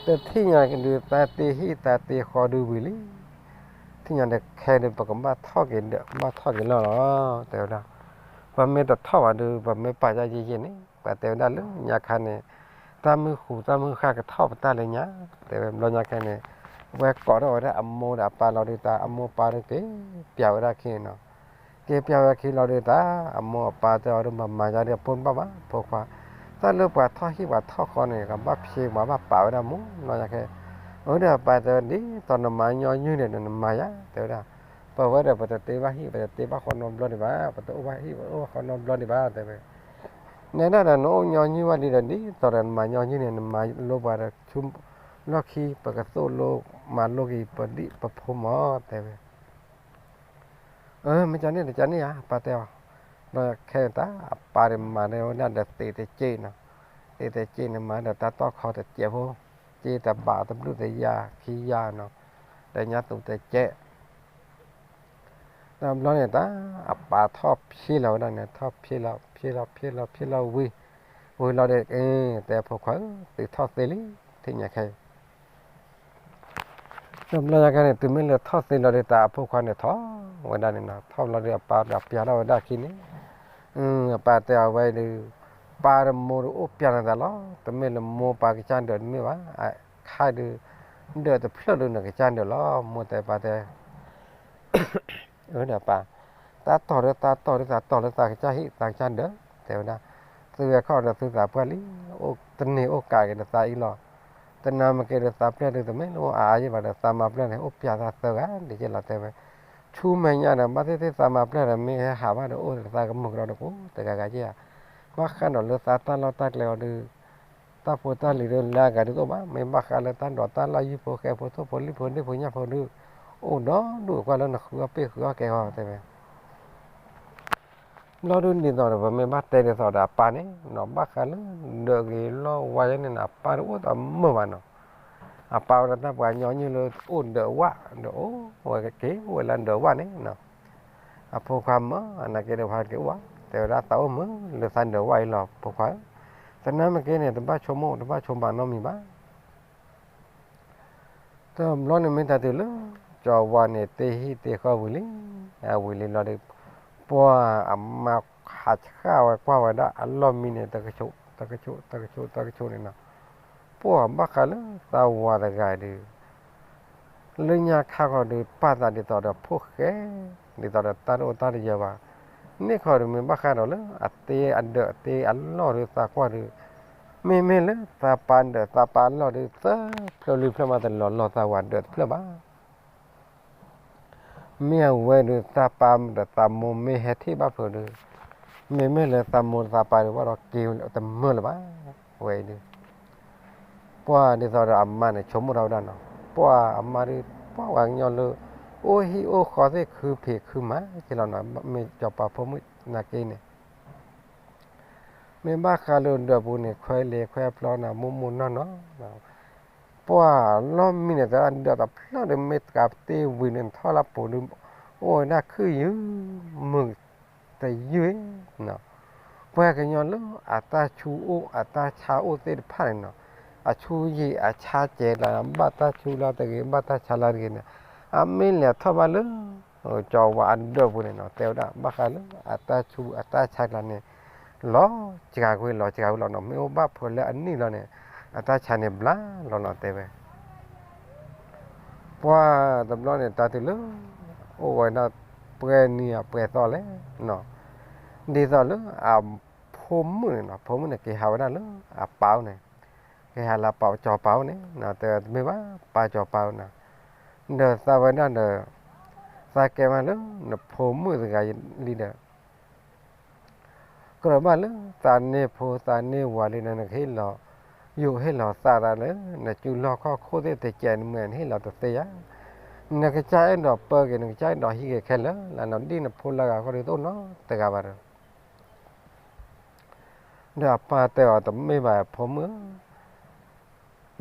တထံၣ်ညါက့ၤဒုး တၢ်တ့ဟံၣ်တၢ်တ့ဃီဒုးဝံၤလံ ထံၣ်ညါဒီးခဲဒုး ပကဘၣ်ထီၣ်က့ၤဒီး ဘၣ်ထီၣ်က့ၤလီၢ်လီၤ တဲဝဲဒၣ် ပမ့ၢ်တထီၣ်ဘၣ်ဒုး ပမ့ၢ်ပာ်ယါယံာ်ယံာ်န့ၣ် ပှၤတဲဝဲဒၣ်လၢညါခါန့ၣ် တၢ်မုၢ်ဃူတၢ်မုၢ်ဃာ်ကထီၣ်ပတၢ်လၢညါ တဲဝဲဘျီညါခါန့ၣ် ဝဲကိးထီၣ်ဝဲဒၣ်အမိၢ်ဒီးအပၢ်လီၤဒုးတၢ် အမိၢ်ပၢ်ဒုးက့ၤပျးဝဲဒၣ်ခံနီၤ က့ၤပျးဝဲခံလီၤဒုးတၢ် အမိၢ်အပၢ်တဲအီၤဒုး မၤမၤယါဒုး အဖိနဘၣ်ဘၣ် ဖိခွါ တၢ်လၢပှၤထီၣ်ဟံၣ်ပှၤထီၣ်ဃီန့ၣ် ကဘၣ်ဖျ့ပှၤဘၣ်ပာ်ဝဲဒၣ်မူနီၤညါခဲ အၢဒီးအပၢ်တဲဝဲ ဒ်သိးနမၤညီနုၢ်န့ၣ်ဒီးနမၤယါ တဲဝဲဒၣ် ပဝဲဒီးပတတ့ဘၣ်ဟံၣ် ပတတ့ဘၣ်ဃီနီတဘျီဒံးဘၣ် ပတအိၣ်ဘၣ်ဟံၣ် ပတအိၣ်ဘၣ်ဃီနီတဘျီဒံးဘၣ် တဲဝဲ နဲဒၣ်ဒီးနအိၣ်ညီနုၢ်ဘၣ်ဒံးဒီး ဒ်သိးဒီးနမၤညီနုၢ်န့ၣ် နမၤလိပှၤဒီးဆူလီၢ်ခံ ပကသိၣ်လိမၤလိက့ၤ ပဒံၣ်ပဖိမၢ် တဲဝဲ အၢ မ့ၢ်ကန့ၣ်တကန့ၣ်ဧါ ပၢ်တဲအီၤ ဒီးခဲအံၤတၢ် အပၢ်ဒီးမၤဝဲဒၣ်ဒီးသ့ၣ်တစ့ၣ်နီၤ သ့ၣ်တစ့ၣ်န့ၣ် မၤဒီးတၢ်တီၢ်ခီတစဲးဖိ စ့တဘးတဘျုးတယါခံယါနီၤ ဒီးညါသူးတစဲး တဘျီန့ၣ်တၢ် အပၢ်ထီၣ်ဖျ့လီၤဝဲဒၣ်န့ၣ် ထီၣ်ဖျ့လီၤ ဖျ့လီၤ ဖျ့လီၤ ဖျ့လီၤဝံၤ ဝံၤလီၤဒီး တဲဖိခွါဧၢ သုထီၣ်သ့လံ ထံၣ်ညါခဲအံၤ တဘျီညါခါန့ၣ် တုၤမ့ၢ်လၢထီၣ်သ့လီၤဒီး တၢ်အဖိခွါန့ၣ်ထီၣ်ဝဲဒၣ်န့ၣ်နီၤ, ထီၣ်ဘျီဒီးအပၢ်ဒီးပျၢ်ထီၣ်ဝဲဒၣ်အခံန့ၣ်, အပၢ်တဲအီၤဝဲဒီး, ပၢ်တမိၢ်ဒီးအိၣ်ပျၢ်နသးလီၤ, တမ့ၢ်လၢမိၢ်ပၢ်ကစၢ်ဒၢးတမ့ၢ်ဘၣ်, ခါဒီး, ဒၢးတဖျၢၣ်ဒီးနကစၢ်ဒၢးလီၤ, မိၢ်တဲပၢ်တဲ အၢဒီးပၢ်, သးတီၢ်ဒီးသးတီၢ်ဒီးသးတီၢ်လၢသးကစၢ်ဟံၣ်သးကစၢ်ဒၢး, တဲဝဲဒၣ်, သုဝဲခီၣ်ဒီးသုသးပှၢ်လံ, အိၣ်တန့ၢ်အိၣ်ကးက့ၤဒီးသးအံၤလီၤ, တနၤမ့ၢ်က့ၤဒီးသးပျၢ်ဒီးတမ့ၢ်လၢအါယံၤဘၣ်ဒီး သးမၤပျၢ်န့ၣ် အိၣ်ပျၢ်သးသၢဂၤဒ်က့လီၤတဲဝဲ, ဆူမဲာ်ညါဒီး ဘၣ်သ့ၣ်သ့ၣ်သးမၤပျၢ်ဒီး မ့ၢ်ဟဲဟးဘၣ်ဒီးအိၣ်ဒီးသးကမုာ်ကဒီးတကိးတဂၤဂၤက့ဧါ, ဘၣ်ဃးဒီးလၢသးတၢ်လီၢ်တၢ်ကျဲအီၤဒီး တၢ်ဖိတၢ်လံၤဒီးလၢအဂၤဒုးတအိၣ်ဘၣ်, မ့ၢ်ဘၣ်ဃးလၢတၢ်ဒိးတၢ်လၢ်ယုၢ်ဖိဃဲဖိထိၣ်ဖိလံၣ်ဖိဒ့ၣ်ဖိညၣ်ဖိဒုး, အိၣ်ဒီဒူၣ်ကွၢ်လၢနဃုအီၣ်ပ့ၢ်ဃုအီၣ်ကဲအီၤတဲဝဲ, ဘျီဒုးဒ်သိးဒီး ပမ့ၢ်ဘၣ်တဲဒ်သိးဒီးအပၢ်န့ၣ်နီၤ, ဘၣ်ဃးလၢဒၢးဂ့ၤလီၢ်ဝါယဲန့ၣ်နီၤ အပၢ်တအိၣ်တမုာ်ဘၣ်နီၤ, အပၢ်ဝဲဒၣ်တၢ်ပှၤညီနုၢ်လၢအိၣ်ဒၢးဝၣ်ဒီးအိၣ်ဝဲက့ၤဝဲလၢဒၢးဝၣ်န့ၣ်နီၤ, အဖိခွါမၢ် နာ်က့ဒီးပှၤက့ၤအိၣ်ဘၣ်, တဲဝဲဒၣ်သးအိၣ်မုာ်လၢသးဒၢးဝၣ်အံၤလီၤဖိခွါဧၢ, သနာ်မ့ၢ်က့န့ၣ် တဘၣ်ဆိကမိၣ်တဘၣ်ဆိကမးနီတမံၤဘၣ် တဘျီန့ၣ်မ့ၢ်တၢ်တုၤလၢ ကၠီၤဝါန့ၣ် တ့ဟံၣ်တ့ဃီဝံၤလံ, အဝံၤလံလီၤဒီး, ပှၤအမါဟးဆှၣ်ဝဲကွၢ်ဝဲဒၣ်အလီၢ်မံန့ၣ် တကဆိး, တကဆိး, တကဆိး, တကဆိးန့ၣ်နီၤ, ပှၤဘၣ်ဃးလၢသးဝၤတဂၤဒီး, လၢညါခါဃီဒီး ပာ်သးဒ်သိးဒီးဖိၣ်ဃဲ, ဒ်သိးဒီးတၢ်တအိၣ်တၢ်တယၢၤဘၣ်, န့ၣ်ခီဒီးမ့ၢ်ဘၣ်ဃးဒီးလၢအတ့အဒၢးတ့အလီၢ်ဒီးသးကွၢ်ဒီး, မ့မ့ၢ်လၢသးပာ်ဒၢးသးပာ်လီၢ်ဒီး သၢဖျၢၣ်လွံၢ်ဖျၢၣ်မးတလီၤလီၤသးဝၤဒၢးတဖျၢၣ်ဘၣ် မ့ၢ်အဝဲဒီးသးပာ်ဒီးသးမိၢ်မ့ၢ်ဟဲထံၣ်ဘၣ်ဖုးဒီး, မ့မ့ၢ်လၢသးမိၢ်သးပာ်ဒီးဘၣ်ဒီးက့ၤတမၢလၢၤဘၣ်, ဝဲအံၤဒီး, ပှၤဒ်သိးဒီးအမါန့ၣ် ဆိကမိၣ်ထီၣ်ဝဲဒၣ်နီၤ, ပှၤအမါဒီး, ပှၤပှၤကညီလၢ, အိၣ်ဟံၣ်အိၣ်ဃီသ့ၣ်ခုဖံးခုမၤက့ၤလီၤနီၤ, မ့ၢ်စီၤပၤဖိမုၣ်နာ်က့န့ၣ် မ့ၢ်ဘၣ်ဃးလၢဒၢးပူၤန့ၣ် ခွဲးလ့ခွဲးပျီနၤ မိၢ်မိၢ်နီၢ်နီၢ်, ပှၤလီၢ်မံန့ၣ် တၢ်ဒၢးတဖျၢၣ်ဒီး မ့ၢ်တကးတ့ဝံၤန့ၣ် ထီၣ်လၢပူၤဒီး, အိၣ်ဝဲဒၣ်ခုၣ်ယုၢ်, မုာ်တယုၢ်, ပှၤကညီလၢအတၢ်ဆူးအိၣ်အတၢ်ဆါအိၣ်သ့ၣ်တဖၣ်န့ၣ်နီၤ, အဆူးယံာ်အဆါစဲးလၢ ဘၣ်တၢ်ဆူးလၢတဂ့ၤ ဘၣ်တၢ်ဆါလၢတဂ့ၤန့ၣ်, အမ့ၢ်လဲၤထီၣ်ဘၣ်လၢ ကၠီၤဝါအဒၢးပူၤန့ၣ်နီၤ တဲဝဲဒၣ် ဘၣ်ဃးလၢအတၢ်ဆူးအတၢ်ဆါကျါန့ၣ်, လီၤစှၤကွံာ်လီၤစှၤကွံာ်လီၤနီၤ မ့ၢ်အိၣ်ဘၣ်ဖိလၢအနံၣ်လီၤန့ၣ်, အတၢ်ဆါန့ၣ်ဘျါလီၤနီၤတဲဝဲ ပှၤတဘျီန့ၣ် တၢ်တုၤလၢ အိၣ်ဝဲဒၣ်ပှဲၤနံၣ်အပှဲၤသီလဲၣ်နီၤ, ဒ်သိးလၢအဖိမုၣ်န့ၣ်နီၤ ဖိမုၣ်န့ၣ် က့ၤဟးဝဲဒၣ်လၢအပၢ်အိၣ်န့ၣ်, က့ၤဟးလၢပၢ်ကၠီၤပၢ်အိၣ်န့ၣ်, တဲတမ့ၢ်ဘၣ် ပၢ်ကၠီၤပၢ်အိၣ်န့ၣ်, ဒီးသးဝဲဒၣ်ဒီး, သးကဲမးလၢနဖိမုၣ်တဂၤလံဒီး ကြၢးဘၣ်လၢသးန့ၢ်ဖိသးန့ၢ်ဝၤလံဒီး နကဟ့ၣ်လီၤ, ယိးဟ့ၣ်လီၤသးသးလၢ နစုလီၢ်ခီၣ်ခိၣ်သ့ၣ်တကဲးနမဲာ်နဟ့ၣ်လီၤတသ့ဧါ, နကစၢ်အဲၣ်ဒိးပၢက့ၤ နကစၢ်အဲၣ်ဒိးဟံးက့ၤခဲလၢာ်လၢနီၤ ဒ်နဖိလၢဂၤဃီဒီးတအိၣ်နီတဂၤဘၣ်ဒီး ဒီးအပၢ်တဲအီၤ တမ့ၢ်ဘၣ်ဖိမုၣ်ဧၢ,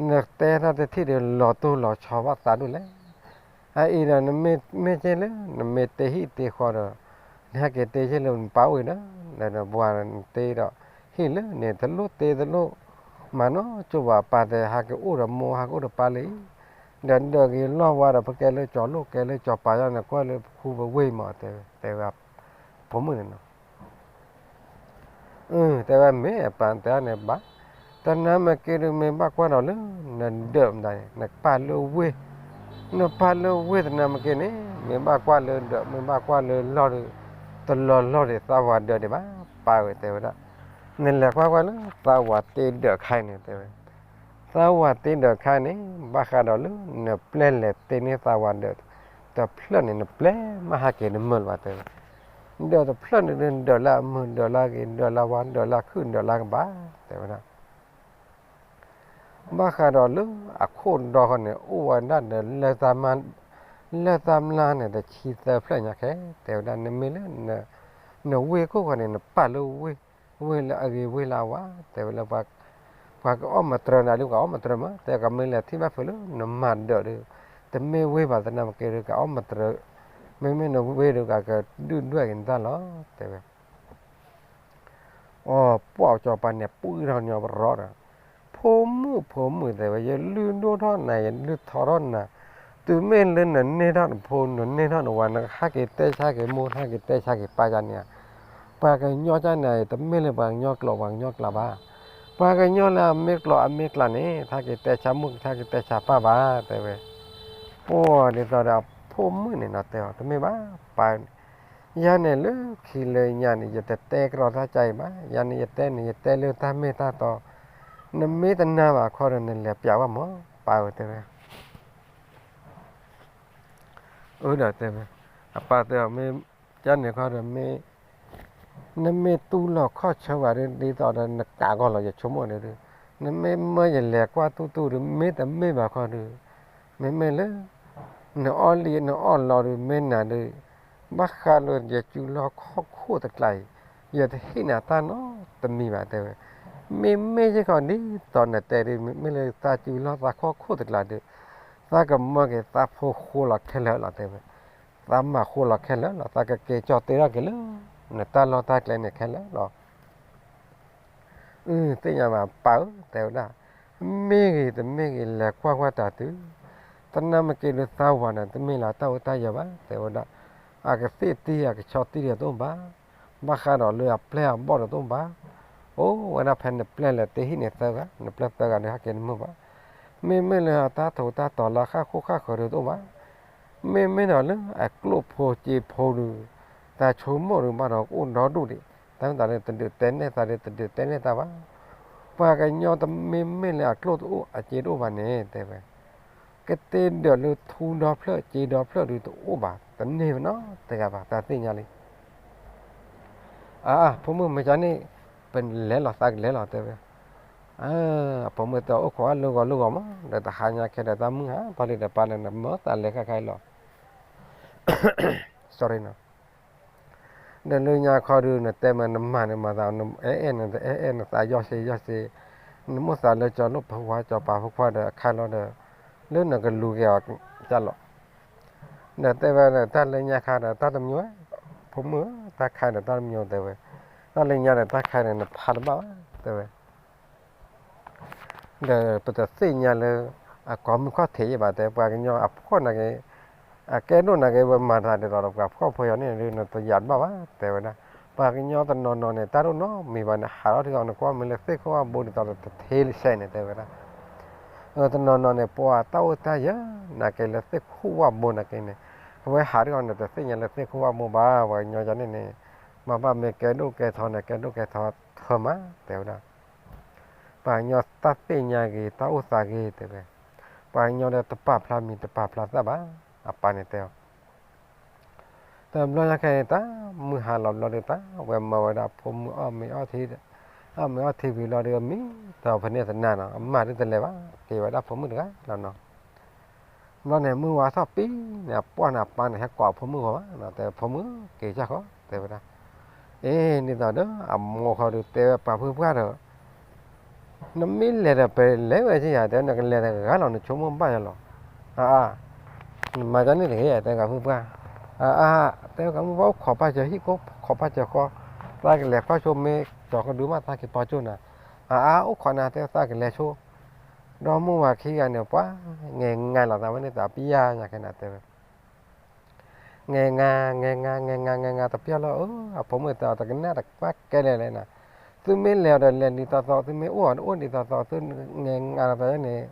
နတဲတၢ်တထံၣ်ဒီးလီၤတိၢ်လီၤဆီဘၣ်သးဒိၣ်လဲၣ်. အအံၤဒီးနမ့ၢ်က့ၤလၢ နမ့ၢ်တ့ဟံၣ်တ့ဃီဒီး နဟဲက့ၤတ့က့ၤလၢနပၢ်အိၣ်အံၤဒီး ဒီးနပှၤနတ့ဒီး ဟံၣ်လၢန့ၣ်တလိၣ်တ့တလိၣ်, မၤနီၢ်ကၠိဘၣ်ပၢ်တဲ ဟးက့ၤအိၣ်ဒီးမိၢ် ဟးက့ၤအိၣ်ဒီးပၢ်လၢအံၤ, ဒီးဒၢးဂ့ၤလီၢ်ဝါဒီး ပကဲလၢကၠီၤလိၣ်ကဲလၢကၠီၤပၤယါ နကွၢ်လၢပခူပဝ့ၢ်မး တဲဝဲ တဲဝဲဖိမုၣ်န့ၣ်နီၤ အၢ တဲဝဲမ့ၢ်အပၢ်တဲန့ၣ်ဘၣ်, တနၤမ့ၢ်က့ၤဒီး မ့ၢ်ဘၣ်ကွၢ်ဒီးလၢ နဒၢးမတၤန့ၣ် နပာ်လၢဝ့ၢ်, နပာ်လၢဝ့ၢ်တနၤမ့ၢ်က့ၤန့ၣ် မ့ၢ်ဘၣ်ကွၢ်လၢဒၢး မ့ၢ်ဘၣ်ကွၢ်လၢလီၢ်ဒီး တလီၤလီၢ်ဒီးသးဝၤဒၢးဒံးဘၣ် ပၢ်ဝဲတဲဝဲဒၣ်, နလဲၤကွၢ်ကွၢ်လၢသးဝၤတ့ဒၢးခါအံၤန့ၣ် တဲဝဲ သးဝၤတ့ဒၢးခါန့ၣ် ဘၣ်ဃးဒီးလၢ နပျဲလဲၤတ့န့ၢ်သးဝၤဒၢးတဖျၢၣ်န့ၣ် နပျဲမးဟးက့ၤတမုာ်လၢၤဘၣ်တဲဝဲ, ဒၢးတဖျၢၣ်န့ၣ်ဒၢးလၢအမုာ် ဒၢးလၢအဂ့ၤ ဒၢးလၢဝါ ဒၢးလၢခုၣ် ဒၢးလၢကဘၣ် တဲဝဲဒၣ် ဘၣ်ဃးဒီးလၢအခိၣ်ဒီဃီန့ၣ် အိၣ်ဝဲဒၣ်ဒီး လၢၢ်သးမျါန့ၣ် တဆံသၢဖျၢၣ်ညါခဲ တဲဝဲဒၣ် နမ့ၢ်လၢ နဝ့ၢ်ခိၣ်ဃီန့ၣ် နပာ်လၢဝ့ၢ်, ဝ့ၢ်လၢအဂ့ၤ ဝ့ၢ်လၢအဝါ တဲဝဲလၢ ပှၤကအီၣ်မတြၢၤနၤဒုး ကအီၣ်မတြၢၤမး တဲကမ့ၢ်လဲၤထံၣ်ဘၣ်ဖုးလၢနမၤဒၢးဒီး တမ့ၢ်ဝ့ၢ်ဘၣ်သနာ်က့ဒီး ကအီၣ်မတြၢၤ, မ့မ့ၢ်နဝ့ၢ်ဒီး ကကဒုၣ်ဒွဲၣ်က့ၤနတၢ်လီၤ တဲဝဲ အီၤ ပှၢ်ကၠီၤပၤန့ၣ် ပှံၢ်ထီၣ်ညီပရီဒီး, ဖိမုၣ် ဖိမုၣ် တဲဝဲ ယလုၢ်ဒိၣ်ထီၣ်နၤ ယလုၢ်ထီထီၣ်နၤ, တုၤမ့ၢ်လၢနန့ၢ်ထီၣ်နဖိ နန့ၢ်ထီၣ်နဝၤ နကဟဲက့ၤတဲဆါက့ၤမိၢ် ဟဲက့ၤတဲဆါက့ၤပၢ်ယါန့ၣ်ဧါ, ပှၤကညီကန့ၣ် တမ့ၢ်လၢပှၤကညီကျိာ်ပှၤကညီကျါဘၣ်. ပှၤကညီလၢအမ့ၢ်ကျိာ်အမ့ၢ်ကျါန့ၣ် ဟဲက့ၤတဲဆါမိၢ် ဟဲက့ၤတဲဆါပၢ်ဘၣ် တဲဝဲ. ပှၤဒ်သိးဒီးအဖိမုၣ်န့ၣ်နီၤတဲအီၤ တမ့ၢ်ဘၣ်, ပၢ် ယၤန့ၣ်လၢခံလၢညါန့ၣ် ယတတဲကရီတၢ်ကါအံၤဘၣ်, ယၤန့ၣ်ယတဲန့ၣ် ယတဲလၢတၢ်မ့ၢ်တၢ်တီ, နမ့ၢ်တနာ်ဘၣ်ခီဒီး နလဲၤပျးဝဲမး ပၢ်ဧၢ တဲဝဲ. အၢဒီးတဲဝဲ, အပၢ်တဲအီၤ မ့ၢ်ကန့ၣ်ခီဒီး မ့ၢ် နမ့ၢ်တူၢ်လိာ်ခီၣ်ဆၢဘၣ်ဒီး ဒ်သိးဒီးနကးကီၢ်လီၤ ယဆိကမိၣ်န့ၣ်ဒီး, နမ့ၢ်မၢယလဲၤကွၢ်တူၢ်တူၢ်ဒီး မ့ၢ်တမ့ၢ်ဘၣ်ခီဒီး, မ့မ့ၢ်လၢ နအီၣ်လံနအီၣ်လီၤဒီး မ့ၢ်နၤဒီး, ဘၣ်ဃးလၢယစုလီၢ်ခီၣ်ခိၣ်တကျါအံၤ, ယတဟ့ၣ်နၤတၢ်နီတမံၤဘၣ် တဲဝဲ. မ့မ့ၢ်ယခီဒ်သိးနတဲဒီး မ့မ့ၢ်လၢသးစုလီၢ်သးခီၣ်ခိၣ်တကျါဒီး, သးကမၢက့ၤသးဖိဃိလီၤခဲလၢာ်လီၤ တဲဝဲ. သးမၤဃိလီၤခဲလၢာ်လီၤ သးကက့ၤကၠီၣ်တ့ထီၣ်က့ၤလၢ နတၢ်လီၢ်တၢ်ကျဲန့ၣ်ခဲလၢာ်လီၤ. အၢ သ့ၣ်ညါဘၣ်ပၢ်ဧၢ တဲဝဲဒၣ်, မ့ၢ်ဂ့ၤတမ့ၢ်ဂ့ၤ လဲၤကွၢ်ကွၢ်တၢ်တုၤ, သနာ်က့ဒုးသးဝၤန့ၣ် တမ့ၢ်လၢတၢ်အိၣ်တၢ်ယၢၤဘၣ် တဲဝဲဒၣ်, အကသ့ၣ်တံၢ်အကဆီတံၢ်ဒီးတအိၣ်ဘၣ်, ဘၣ်ဃးဒီးလၢအပျဲၢ်အဘီၣ်ဒီးတအိၣ်ဘၣ်, အိၣ်ဝဲဒၣ်ဖဲနပျဲၢ်လၢတဟံၣ်န့ၣ်သၢဂၤ နပျဲၢ်သၢဂၤဒီးဟဲက့ၤတမုာ်ဘၣ်, မ့မ့ၢ်လၢအတၢ်ထူးတၢ်တီၤလၢအဃၣ်ဃိၣ်ဃၣ်ဃၢၤဒီးတအိၣ်ဘၣ် မ့မ့ၢ်ဒီးလၢအကျိၣ်ဖိစ့ဖိဒီး, တၢ်ဆိကမိၣ်ဒီးဘၣ်ဒီးကအိၣ်ဒီဒူၣ်ဒံး, တၢ်မ့ၢ်သးဒီးတဒုးတဲန့ၢ်သးဒီးတဒုးတဲန့ၢ်သးဘၣ်. ပှၤကညီတမ့ၢ်မ့ၢ်လၢအကျိၣ်တအိၣ်အစ့တအိၣ်ဘၣ်န့ၣ် တဲဝဲ, ကတ့ဒၢးလၢထူဒီဖျၢၣ်စ့ဒီဖျၢၣ်ဒီးတအိၣ်ဘၣ်, တန့ၢ်နီတဂၤဘၣ်, တၢ်သ့ၣ်ညါလံ. အါ ဖိမုၣ်မ့ၢ်ကန့ၣ် ပလဲၤလီၤသးကလဲၤလီၤ တဲဝဲ. အဖိမုၣ်တဲအိၣ်ခိးအလၢဂီၤလၢဂီၤမး ဒီးတဟါညါခဲဒီးတၢ်မုၢ်ဟါထီၣ်လံဒီး ပၢ်န့ၣ် နမၢသးလဲၤခါခါအံၤလီၤ. ဒီးလၢညါခီဒုး နတဲမ့ၢ်နမၤန့ၣ်မၤသး အဲၣ်အဲၣ်နတအဲၣ်အဲၣ်နသးယီၢ်စ့ယီၢ်စ့, နမိၣ်သးလၢကၠီၤလိၣ်ဖိခွါ ကၠီၤပၤဖိခွါဒီးအခါလီၤဒီး လၢနကလူၤက့ၤအီၤကၢ်လီၤ. ဒီးတဲဝဲဒၣ် တၢ်လၢညါခါဒီး တၢ်တမံၤဝဲ, ဖိမုၣ်ဧၢ တၢ်ခါဒီးတၢ်တမံၤဝဲ တဲဝဲ, တၢ်လၢညါဒီးတၢ်ခါန့ၣ် နဖးတဘၣ်ဘၣ် တဲဝဲ. ဒီးပတသ့ၣ်ညါလၢ အကိးမုၢ်ခီၣ်ထံးယဲဘၣ် တဲ ပှၤကညီအဖှီၣ်နာ်က့, အကဲဒိၣ်နာ်က့ ဝဲမၤတၢ်ဒ်သိးဒီးပှၤဖှီၣ်ဖိယီၤန့ၣ်ဒီး နတယာ်တဘၣ်ဘၣ် တဲဝဲဒၣ်. ပှၤကညီတနီၤနီၤန့ၣ် တၢ်ဒိၣ်နီၢ်မံၤဘၣ်န့ၣ် ဟးထီၣ်ထံဂီၤ နကွၢ်မ့ၢ်လၢသ့ၣ်ခိၣ်ဝၣ်ဘိဒ်သိးဒီးတထ့စဲးန့ၣ် တဲဝဲဒၣ်. တနီၤနီၤန့ၣ် ပှၤတၢ်အိၣ်တၢ်ယၢၤနာ်က့လၢသ့ၣ်ခိၣ်ဝၣ်ဘိနာ်က့န့ၣ်, အဝဲဟးထံဂီၤန့ၣ် တသ့ၣ်ညါလၢသ့ၣ်ခိၣ်ဝၣ်ဘိဘၣ် ပှၤကညီယၤန့ၣ်န့ၣ်, မ့ၢ်ဘၣ်မ့ၢ်ကဲဒိၣ်ကဲထီန့ၣ် ကဲဒိၣ်ကဲထီထၢမး တဲဝဲဒၣ်. ပှၤကညီတၢ်သ့ၣ်ညါဂ့ၤ တၢ်အိၣ်သးဂ့ၤ တဲဝဲ, ပှၤကညီဒီးတပာ်ဖျါမံၤတပာ်ဖျါသၣ်ဘၣ် အပၢ်န့ၣ်တဲအီၤ. တဘျီညါခဲအံၤန့ၣ် တၢ်မုၢ်ဟါလီၤဘျီဒီး တၢ်ဝဲမၤဝဲဒၣ်ဖိမုၣ်အီၣ်မ့ၤအီထံ, အီၣ်မ့ၤအီထံဝံၤလီၤဒီး မံၤတဖဲန့ၣ်တနၤနီၤ အမါဒုးတလဲၤဘၣ် က့ၤဝဲဒၣ်ဖိမုၣ်တဂၤလီၤနီၤ. ဘျီန့ၣ် မုၢ်ဝါထီၣ်ပံၤန့ၣ် အပှၢ်န့ၣ် အပၢ်န့ၣ် ဟဲကိးဖိမုၣ်ဂီၤဘၣ်နီၤ တဲ ဖိမုၣ်က့ၤစၢ်ဃီ တဲဝဲဒၣ်. အ့ ဒ်သိးဒီး အမိၢ်ဃီဒုးတဲဝဲပှၤဖုပှၢ်ဒီး နမ့ၢ်လဲၤဒီး ပလဲၤဝဲက့ၤယၤ တဲဝဲ နကလဲၤတဂၤလီၤ နဆိကမိၣ်ဘၣ်ယၤလီၤ. အါအါ နမၤကန့ၣ်တဂ့ၤ တဲဂၤဖုပှၢ်. အါအါ တဲဂၤမုၢ်ဘၣ်အိၣ်ခိးပၢ်စၢၤဟံၣ်ကိၢ်ခိးပၢ်စၢၤဃီ, သးကလဲၤကွၢ်ဆိမ့ၢ်ကၠီၤကဒုမး သးက့ၤပီကၠိၣ်နၤ. အါအါ အိၣ်ခိးနၤ တဲသးကလဲၤဆိ ဒီမုၢ်ဝၤခံဂၤန့ၣ် ပှၤ ငဲၤငါလီၤသးဝဲန့ၣ် တပျၢ်ညါခဲနၤတဲဝဲ ငဲၤငါ ငဲၤငါ ငဲၤငါ ငဲၤငါ တပျၢ်လီၤဧၢ, အဖိမုၣ်တဲအီၤ တကနၣ်တကွၢ်ကဲလဲၣ်လဲၣ်နၤ, သုမ့ၢ်လဲၤအီၤဒီးလဲၤဒ်သိးသိး, သုမ့ၢ်အိၣ်အီၤဒီးအိၣ်ဒ်သိးသိး, သုငဲၤငါလီၤသးန့ၣ်,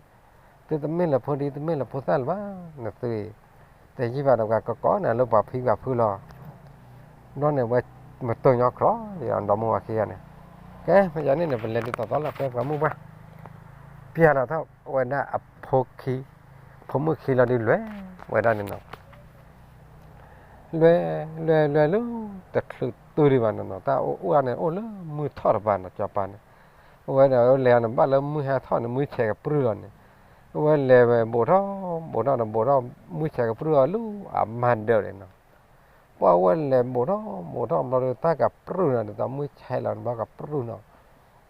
သုတမ့ၢ်လၢဖိဒံ တမ့ၢ်လၢဖိသၣ်လၢၤဘၣ်, နသုအံၤ, တယံာ်ဘၣ်ဒီးပှၤကကိးနၤလၢပှၤဖံပှၤဖုလီၤ. ဘျီန့ၣ်ဝဲ မတုၤညီကြီလံ ဒီမုၢ်ဝၤခံဂၤန့ၣ်, ကဲ မ့ၢ်ယၤန့ၣ်န့ၣ် ပလဲၤဒ်သိးသိးလီၤ ဖဲပှၤမုၢ်ပှၢ် ပျၢ်လီၤထီၣ်ဝဲဒၣ်အဖိခံ, ဖိမုၣ်ခံလီၤဒုးလွဲၢ်ဝဲဒၣ်န့ၣ်နီၤ, လွဲၢ် လွဲၢ် လွဲၢ်လၢ တချုးတုၤဒံးဘၣ်နီၤနီၤ တၢ်အိၣ်အါန့ၣ် အိၣ်လၢမုၢ်ထီၣ်တပၤနီၤ စီၤပၤန့ၣ်, အဝဲဒၣ်လဲၤအီၤန့ၣ် ဘၣ်လၢမုၢ်ဟဲထီၣ်န့ၣ် မုၢ်ဆဲးကပြုၢ်လီၤန့ၣ်, အဝဲလဲၤဝဲ ဘူးထီၣ် ဘူးထီၣ်န့ၣ် ဘူးထီၣ် မုၢ်ဆဲးကပြုၢ်အီၤလၢအမၤဒၢးန့ၣ်နီၤ, ပှၢ်ဝဲလဲၤဘူးထီၣ် ဘူးထီၣ်ဘျီဒီး တၢ်ကပြုၢ်နီၤ ဒ်သိးမုၢ်ဆဲးလီၤန့ၣ် ဘျီကပြုၢ်နီၤ,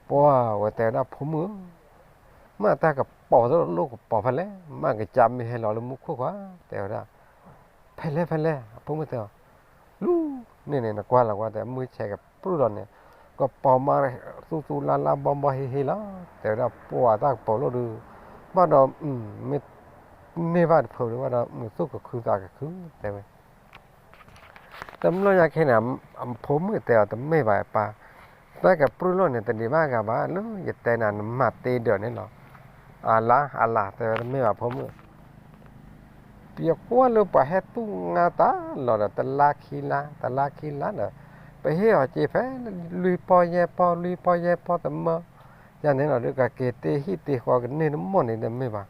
ပှၢ်ဝဲတဲဝဲဒၣ်ဖိမုၣ်ဧၢ, မ့ၢ်တၢ်ကပီၤတလိၣ်ကပီၤဖဲလဲၣ်, မ့ၢ်ကစၢ်မ့ၢ်ဟဲလီၤလၢမူခိၣ်ခွါ, တဲဝဲဒၣ်, ဖဲလဲၣ် ဖဲလဲၣ် အဖိမုၣ်တဲအီၤ, လူၤန့ၣ်န့ၣ် နကွၢ်လီၤကွၢ် တဲ မုၢ်ဆဲးကပြုၢ်လီၤန့ၣ်, ကပီၤမး သူသူလါလါဘီဘီဟ့ဟ့လီၤ, တဲဝဲဒၣ် ပှၢ်တၢ်ကပီၤလိၣ်ဒုး, ဘၣ်ဒီး မ့ၢ် န့ၢ်ဘၣ်တဖုဒုးဝဲဒီး မုၢ်သူၣ်ကခုသးကခု တဲဝဲ တဘျီညါခဲန့ၣ် အဖိမုၣ်တဲအီၤ တမ့ၢ်ဘၣ်ပၢ်, သးကပြုၢ်လိာ်န့ၣ်တဒံးဘၣ်ဂၤဘၣ် လၢယတဲနၤနမၤတ့ဒၢးန့ၣ်လီၤ. အလါအလါ တဲဝဲတမ့ၢ်ဘၣ်ဖိမုၣ်, ပယကွၢ်လၢပှၤဟဲတူၢ်ငါတၢ်လီၤဒီး တလါခံလါ တလါခံလါဒီး ပဟ့ၣ်အီၤစ့ဖဲ လွံၢ်ပီၢ်ယဲၢ်ပီၢ် လွံၢ်ပီၢ်ယဲၢ်ပီၢ်တမၢ ယၤန့ၣ်လီၤဒီး ကက့ၤတ့ဟံၣ်တ့ဃီကန့ၢ်တမီၢ်န့ၣ်တမ့ၢ်ဘၣ်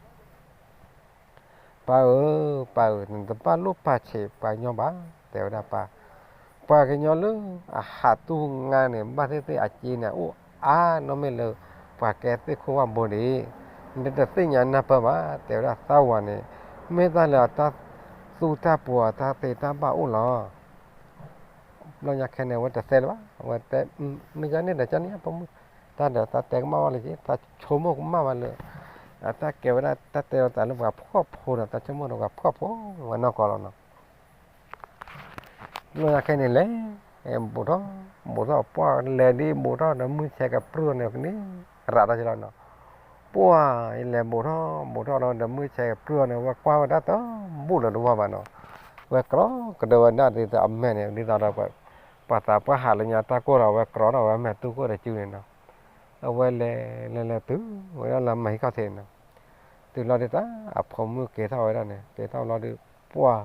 ပၢ်ဧၢ, ပၢ်ဧၢ, နတဘၣ်လိၣ်ပာ်ဆံးပှၤကညီဘၣ်, တဲဝဲဒၣ်ပၢ်, ပှၤကညီလၢအဟးတူၢ်ငါန့ၣ် ဘၣ်သ့ၣ်သ့ၣ်အစ့န့ၣ် အိၣ်အါနီၢ်မ့ၢ်လၢ ပှၤကဲသ့ၣ်ခိၣ်ဝၣ်ဘိဒံး, နတသ့ၣ်ညါနၢ်ပၢၢ်ဘၣ်, တဲဝဲဒၣ်သးဝၤန့ၣ် မ့ၢ်တၢ်လၢအတၢ်သူတၢ်ပူၤအတၢ်သ့တၢ်ဘၣ်အိၣ်လီၤ. ဘျီညါခဲန့ၣ် အဝဲတသဲလၢၤဘၣ်, အဝဲတဲ မ့ၢ်ကန့ၣ်ဒီးကန့ၣ် ပမုၢ်, တၢ်ဒီးတၢ်တဲကမၣ်ဘၣ်လၢက့, တၢ်ဆိကမိၣ်ကမၣ်ဘၣ်လၢ အတၢ်ကဲဝဲဒၣ်တၢ်တဲလီၤသးလၢပှၤဖှီၣ်ဖိဒီး တၢ်ဆိကမိၣ်ဒီးပှၤဖှီၣ်ဖိဝဲနီၢ်ကီၢ်လီၤနီၤ. ဘျီညါခဲန့ၣ်လဲၤ ဘူးထီၣ် ဘူးထီၣ်ပှၢ်လဲၤဒ်ဘူးထီၣ်ဒီး မုၢ်ဆဲးကပြုၢ်န့ၣ်ကန့ၣ် ရးထီၣ်ကလီၤနီၤ. ပှၢ်အံၤလဲၤဘူးထီၣ် ဘူးထီၣ်လီၤဒီး မုၢ်ဆဲးကပြုၢ်န့ၣ် ဝဲကွၢ်ဝဲဒၣ်တဘူးလၢၤတဝီဘၣ်နီၤ. ဝဲကြီကဒၢဝဲဒၣ်ဒ်သိးအမဲာ်န့ၣ် ဒ်သိးဒီး ပှၤသးပှၢ်ဟးလၢညါတၢ်ကိၢ်ဒီး ဝဲကြီဒီးဝဲမဲာ်တူၢ်ကိၢ်ဒီးစုန့ၣ်နီၤ. အဝဲလဲၤလဲၤလဲၤတုၤဝဲဒၣ်လၢမၤဟံးခီၣ်ထံးန့ၣ်နီၤ. တုၤလီၤဒ်သိး အဖိမုၣ်က့ၤထီၣ်ဝဲဒၣ်န့ၣ် က့ၤထီၣ်လီၤဒီး ပှၢ်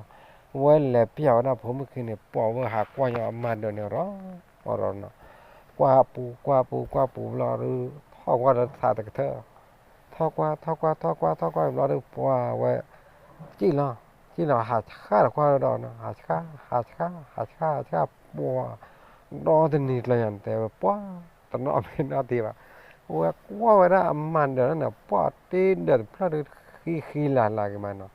ဝဲလဲၤပျၢ်ဝဲဒၣ်ဖိမုၣ်ခံန့ၣ် ပှၢ်ဝဲဟးကွၢ်ညီအမါဒၢးန့ၣ်ရီၤ အီၤရီၤနီၤ. ကွၢ်ပူၤ ကွၢ်ပူၤ ကွၢ်ပူၤဘျီဒီး ထီၣ်ကွၢ်ဒီးသးတကထၢၣ်, ထီၣ်ကွၢ် ထီၣ်ကွၢ် ထီၣ်ကွၢ် ထီၣ်ကွၢ်ဘျီဒီး ပှၢ်ဝဲ စံၣ်လီၤ စံၣ်လီၤ ဟးဆှၣ်တကွၢ်ဒီးနီၤ, ဟးဆှၣ် ဟးဆှၣ် ဟးဆှၣ် ဟးဆှၣ် ပှၢ် ဒီတနံၤကျၢၤညါန့ၣ် တဲဝဲပှၢ် တနီၣ်မ့ၢ်နီၣ်တ့ၢ်ဘၣ်. ဝဲကွၢ်ဝဲဒၣ်အမါဒၢးန့ၣ် ပှၢ်တ့ဒၢးတဖျၢၣ်ဒီး ဃံဃံလၤလၤက့ၤမးနီၤ.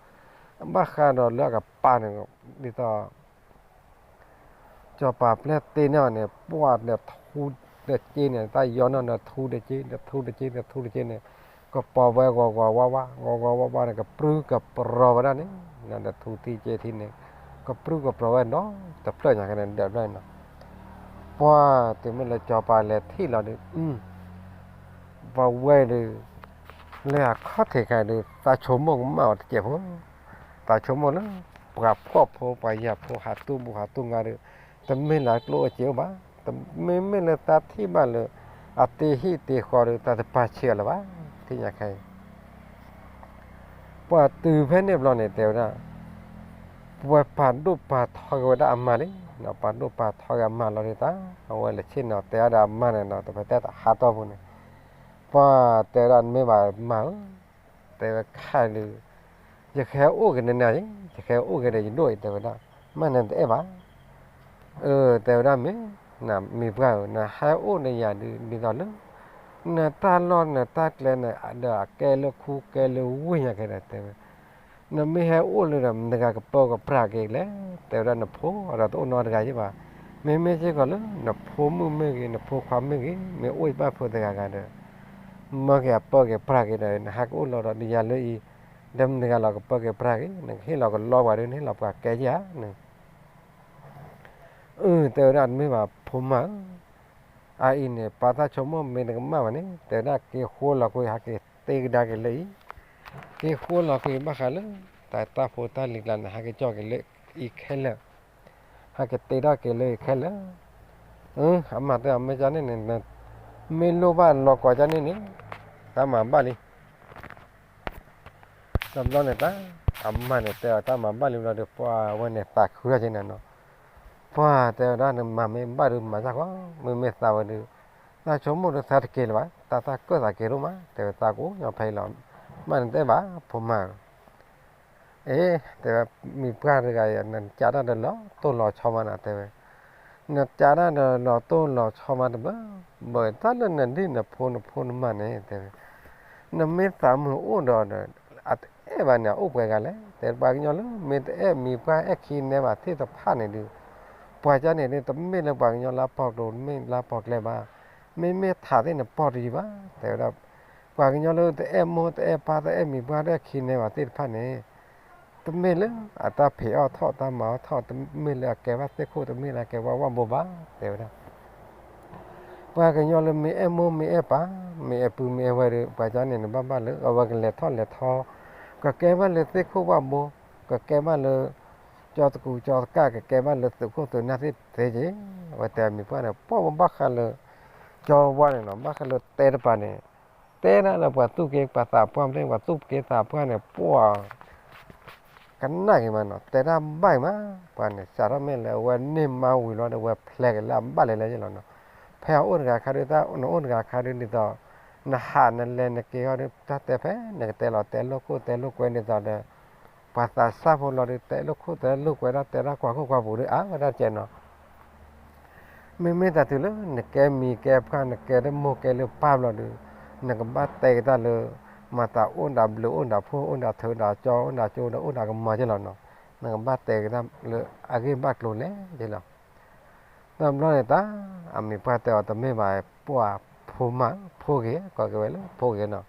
ဘၣ်ဃးဒီးလၢအကပၤန့ၣ် ဒ်သိး စီၤပၤပျဲၢ်တ့န့ၢ်အီၤန့ၣ် ပှၢ်ဒီးထူဒီးစ့န့ၣ် တၢ်ယီနီၢ်ဒီးထူဒီးစ့ ဒီးထူဒီးစ့ ဒီးထူဒီးစ့န့ၣ် ကပီၤဝဲဂီၤဂီၤဝါဝါ ဂီၤဂီၤဝါဝါန့ၣ် ကပြုၢ်ကပြီၤဝဲဒၣ်န့ၣ် ဒီးထူထံစ့ထံန့ၣ် ကပြုၢ်ကပြီၤဝဲဒီတဖျၢၣ်ညါခဲန့ၣ် ဒၢးဖျၢၣ်န့ၣ်နီၤ. ပှၢ်တုၤမ့ၢ်လၢစီၤပၤလဲၤထံၣ်လီၤဒီး ပှၢ်ဝဲဒီး လၢအခီၣ်ထံးခဲအံၤဒီး သးဆိကမိၣ်ကမၣ်အီၤတစဲးဖိ, သးဆိကမိၣ်လၢ ပှၤဖှီၣ်ဖိ ပှၤယာ်ဖိ ဟးတူၢ်ဘူးဟးတူၢ်ငါဒီး တမ့ၢ်လၢကျိၣ်အိၣ်စ့အိၣ်ဘၣ်, မ့မ့ၢ်လၢတၢ်ထံၣ်ဘၣ်လၢ အတ့ဟံၣ်တ့ဃီဒီး တၢ်တပာ်ဆံးအီၤလၢၤဘၣ် သ့ၣ်ညါခဲအံၤ ပှၢ်တုၤဖဲန့ၣ်ဘျီန့ၣ် တဲဝဲဒၣ် ပှၤပာ်ဒိၣ်ပာ်ထီက့ၤဝဲဒၣ်အမါလံ, ပာ်ဒိၣ်ပာ်ထီက့ၤအမါလီၤဒ်သိး အဝဲလဲၤဆ့ၣ်နီၤတဲအီၤဒီးအမါန့ၣ်နီၤ တဖဲတဲတဟးတီၢ်ပူၤန့ၣ်, ပှၢ်တဲဝဲဒၣ် နမ့ၢ်ဘၣ်မါဧၢ, တဲဝဲခါဒီး ယကဟဲအိၣ်က့ၤနၤန့ၣ်, ယကဟဲအိၣ်က့ၤဒီးယဒိၣ်အံၤ တဲဝဲဒၣ်, မ့ၢ်နတအဲၣ်ဘၣ် အၢ တဲဝဲဒၣ်မ့ၢ်, မံၤပှၢ်ဧၢ, နဟဲအိၣ်ဒီးယၤဒ်သိးလၢ နတၢ်လီၢ်နတၢ်ကျဲန့ၣ်ဒီးအကဲလၢခူကဲလၢဝ့ၢ်ညါက့ၤဒီး တဲဝဲ, နမ့ၢ်ဟဲအိၣ်လၢဒီးမတၤတဂၤကပၢကပြးက့ၤလဲၣ်, တဲဝဲဒၣ် နဖိအဒီးတအိၣ်နီတဂၤယ့ၢ်ဘၣ်, မ့မ့ၢ်စ့ၢ်ကီးလၢ နဖိမုၣ်မ့ၢ်ဂ့ၤ နဖိခွါမ့ၢ်ဂ့ၤ မ့ၢ်အိၣ်ဘၣ်ဖိတဂၤဂၤဒီး မၢက့ၤအပၢက့ၤပြးက့ၤဒီး နဟဲကအိၣ်လီၤဒီးဒ်ယၤလၢအံၤ, ဒီးမတၤတဂၤလီၤကပၢက့ၤပြးက့ၤ နကဟ့ၣ်လီၤကလီပှၤဒီး နဟ့ၣ်လီၤပှၤကဲယၤန့ၣ် အၢ တဲဝဲဒၣ် တမ့ၢ်ဘၣ်ဖိမါဧၢ, အအံၤန့ၣ် ပၢ်တၢ်ဆိကမိၣ်မ့ၢ်တကမၣ်ဘၣ်န့ၣ် တဲဝဲဒၣ် က့ၤဃိလီၤကွံာ် ဟဲက့ၤတ့ကဒါက့ၤလၢအံၤ, က့ၤဃိလီၤကွံာ်ဘၣ်ဃးလၢ တၢ်တၢ်ဖိတၢ်လံၤကျါန့ၣ် ဟဲက့ၤကၠီၣ်က့ၤလၢအံၤခဲလၢာ်, ဟဲက့ၤတ့ထီၣ်က့ၤလၢအံၤခဲလၢာ်, အၢ အမါတဲအီၤ မ့ၢ်ကန့ၣ်န့ၣ် မ့ၢ်လိၣ်ဘၣ်လီၤကိးကန့ၣ်န့ၣ် တၢ်မၤဘၣ်လံ တဘျီန့ၣ်တၢ် အမါန့ၣ်တဲအီၤ တၢ်မၤဘၣ်လံဘျီဒီး ပှၢ်ဝဲန့ၣ်သးခုထီၣ်က့ၤန့ၣ်နီၤ, ပှၢ်တဲဝဲဒၣ် နမၤမ့ၢ်ဘၣ်ဒီးမၤစၢ်ကွၢ်, မ့မ့ၢ်သးဝဲဒီး တၢ်ဆိကမိၣ်ဒီးသးတက့ၤလၢၤဘၣ်, တၢ်သးကၢၣ်သးက့ၤဒိၣ်မး, တဲဝဲသးကအိၣ်ညီဖဲအံၤလီၤ, မ့ၢ်နတအဲၣ်ဘၣ် ဖိမါဧၢ အ့ တဲဝဲ မံၤပှၢ်တဂၤအံၤ နကးတၢ်ဒီးလီၤတိၢ်လီၤဆီမးနီၤ တဲဝဲ, နကးတၢ်ဒီးလီၤတိၢ်လီၤဆီမးတဘၣ်, ဘၣ်တၢ်လၢနဒ်နဖိနဖိနမါန့ၣ် တဲဝဲ, နမ့ၢ်သးမုာ်အိၣ်ဒီး အတအဲၣ်ဘၣ်န့ၣ် အအိၣ်ပှဲၤဂၤလဲၣ်, တဲပှၤကညီလၢ မ့ၢ်တအဲၣ်မံၤပှၢ်အဲၣ်ခံနဲဘၣ်သ့ၣ်တဖၣ်န့ၣ်ဒီး ပှၤကန့ၣ်ဒ် တမ့ၢ်လၢပှၤကညီလၢအပီၢ်ကျိၤ တမ့ၢ်လၢအပီၢ်ကျဲဘၣ်, မ့မ့ၢ်ထးသ့ၣ်န့ၣ်ပီၢ်တယံၤဘၣ် တဲဝဲဒၣ်, ပှၤကညီလၢတအဲၣ်မိၢ်တအဲၣ်ပၢ်တအဲၣ်မံၤပှၢ်တအဲၣ်ခံနဲဘၣ်သ့ၣ်တဖၣ်န့ၣ် တမ့ၢ်လၢအတၢ်ဖံးအီၣ်ထီၣ်တၢ်မၤအီၣ်ထီၣ် တမ့ၢ်လၢအကဲဘၣ်သ့ၣ်ခိၣ် တမ့ၢ်လၢအကဲဘၣ်ဝၣ်ဘိဘၣ် တဲဝဲဒၣ် ပှၤကညီလၢမ့ၢ်အဲၣ်မိၢ်မ့ၢ်အဲၣ်ပၢ် မ့ၢ်အဲၣ်ပုၢ်မ့ၢ်အဲၣ်ဝဲၢ်ဒီး ပှၤကန့ၣ်န့ၣ် ဘၣ်ဘၣ်လၢအဝဲကလဲၤထီၣ်လဲၤထီ ကကဲဘၣ်လၢသ့ၣ်ခိၣ်ဘၣ်ဘိ, ကကဲဘၣ်လၢ ကၠီတကူကၠီတကၣ်, ကကဲဘၣ်လၢသုးခိၣ်သုးနၢ်သ့ၣ်သ့က့ၤ, အဝဲတဲအမံၤပှၢ်န့ၣ် ပှၢ်ဘၣ်ဃးလၢ ကၠီဝါန့ၣ်နီၤ, ဘၣ်ဃးလၢတဲတပၤန့ၣ်, တဲဒၣ်လၢပှၤသူၣ်က့ၤပှၤသးပှၢ်ဖျၢၣ်, ပှၤသူၣ်က့ၤသးပှၢ်န့ၣ် ပှၢ် ကနၣ်က့ၤမးနီၤ, တဲဒၣ်ဘၣ်အံၤမး, ပှၤန့ၣ် စးထီၣ်မ့ၢ်လၢအဝဲန့ၢ်မါဝံၤလီၤဒီး အဝဲဖျဲးက့ၤလၢအဘၣ်လဲၤလဲၤယ့ၣ်လီၤနီၤ. ဖဲအအိၣ်တဂၤခါဒုး တၢ်နအိၣ်တဂၤခါဒုး ဒ်သိး နဟးနလဲၤနက့ၤဃီဒီး တၢ်တဲဖဲ နကတဲလီၤတဲလိာ်ခိၣ်တဲလိာ်ကွဲဒ်သိးဒီး ပှၤသးစၢ်ဖိလီၤဒုး တဲလိာ်ခိၣ်တဲလိာ်ကွဲဒီး တဲတၢ်ကွၢ်ခိၣ်ကွၢ်ပူၤဒုး အါဝဲဒၣ်ကဲနီၤ. မ့မ့ၢ်တၢ်တုၤလၢနကဲမံၤကဲဖှၢ် နကဲတမိၢ်ကဲလၢပၢ်ဘျီဒုး နကဘၣ်တဲက့ၤတၢ်လၢ မၤသးအိၣ်ဒၣ်ဘျုးအိၣ်ဒၣ်ဖှိၣ် အိၣ်ဒၣ်ထုးဒၣ်ကၠီ အိၣ်ဒၣ်ကၠိဒီးအိၣ်ဒၣ်ကမီၤက့လီၤနီၤ. နကဘၣ်တဲက့ၤတၢ်လၢအဂ့ၢ်ဘၣ်ကျိၤလဲၣ်က့လီၤ. တဘျီန့ၣ်တၢ် အမံၤပှၢ်တဲအီၤတမ့ၢ်ဘၣ် ပှၢ်ဖိမး ဖိဂ့ၤ ကိးက့ၤဝဲလၢဖိဂ့ၤနီၤ.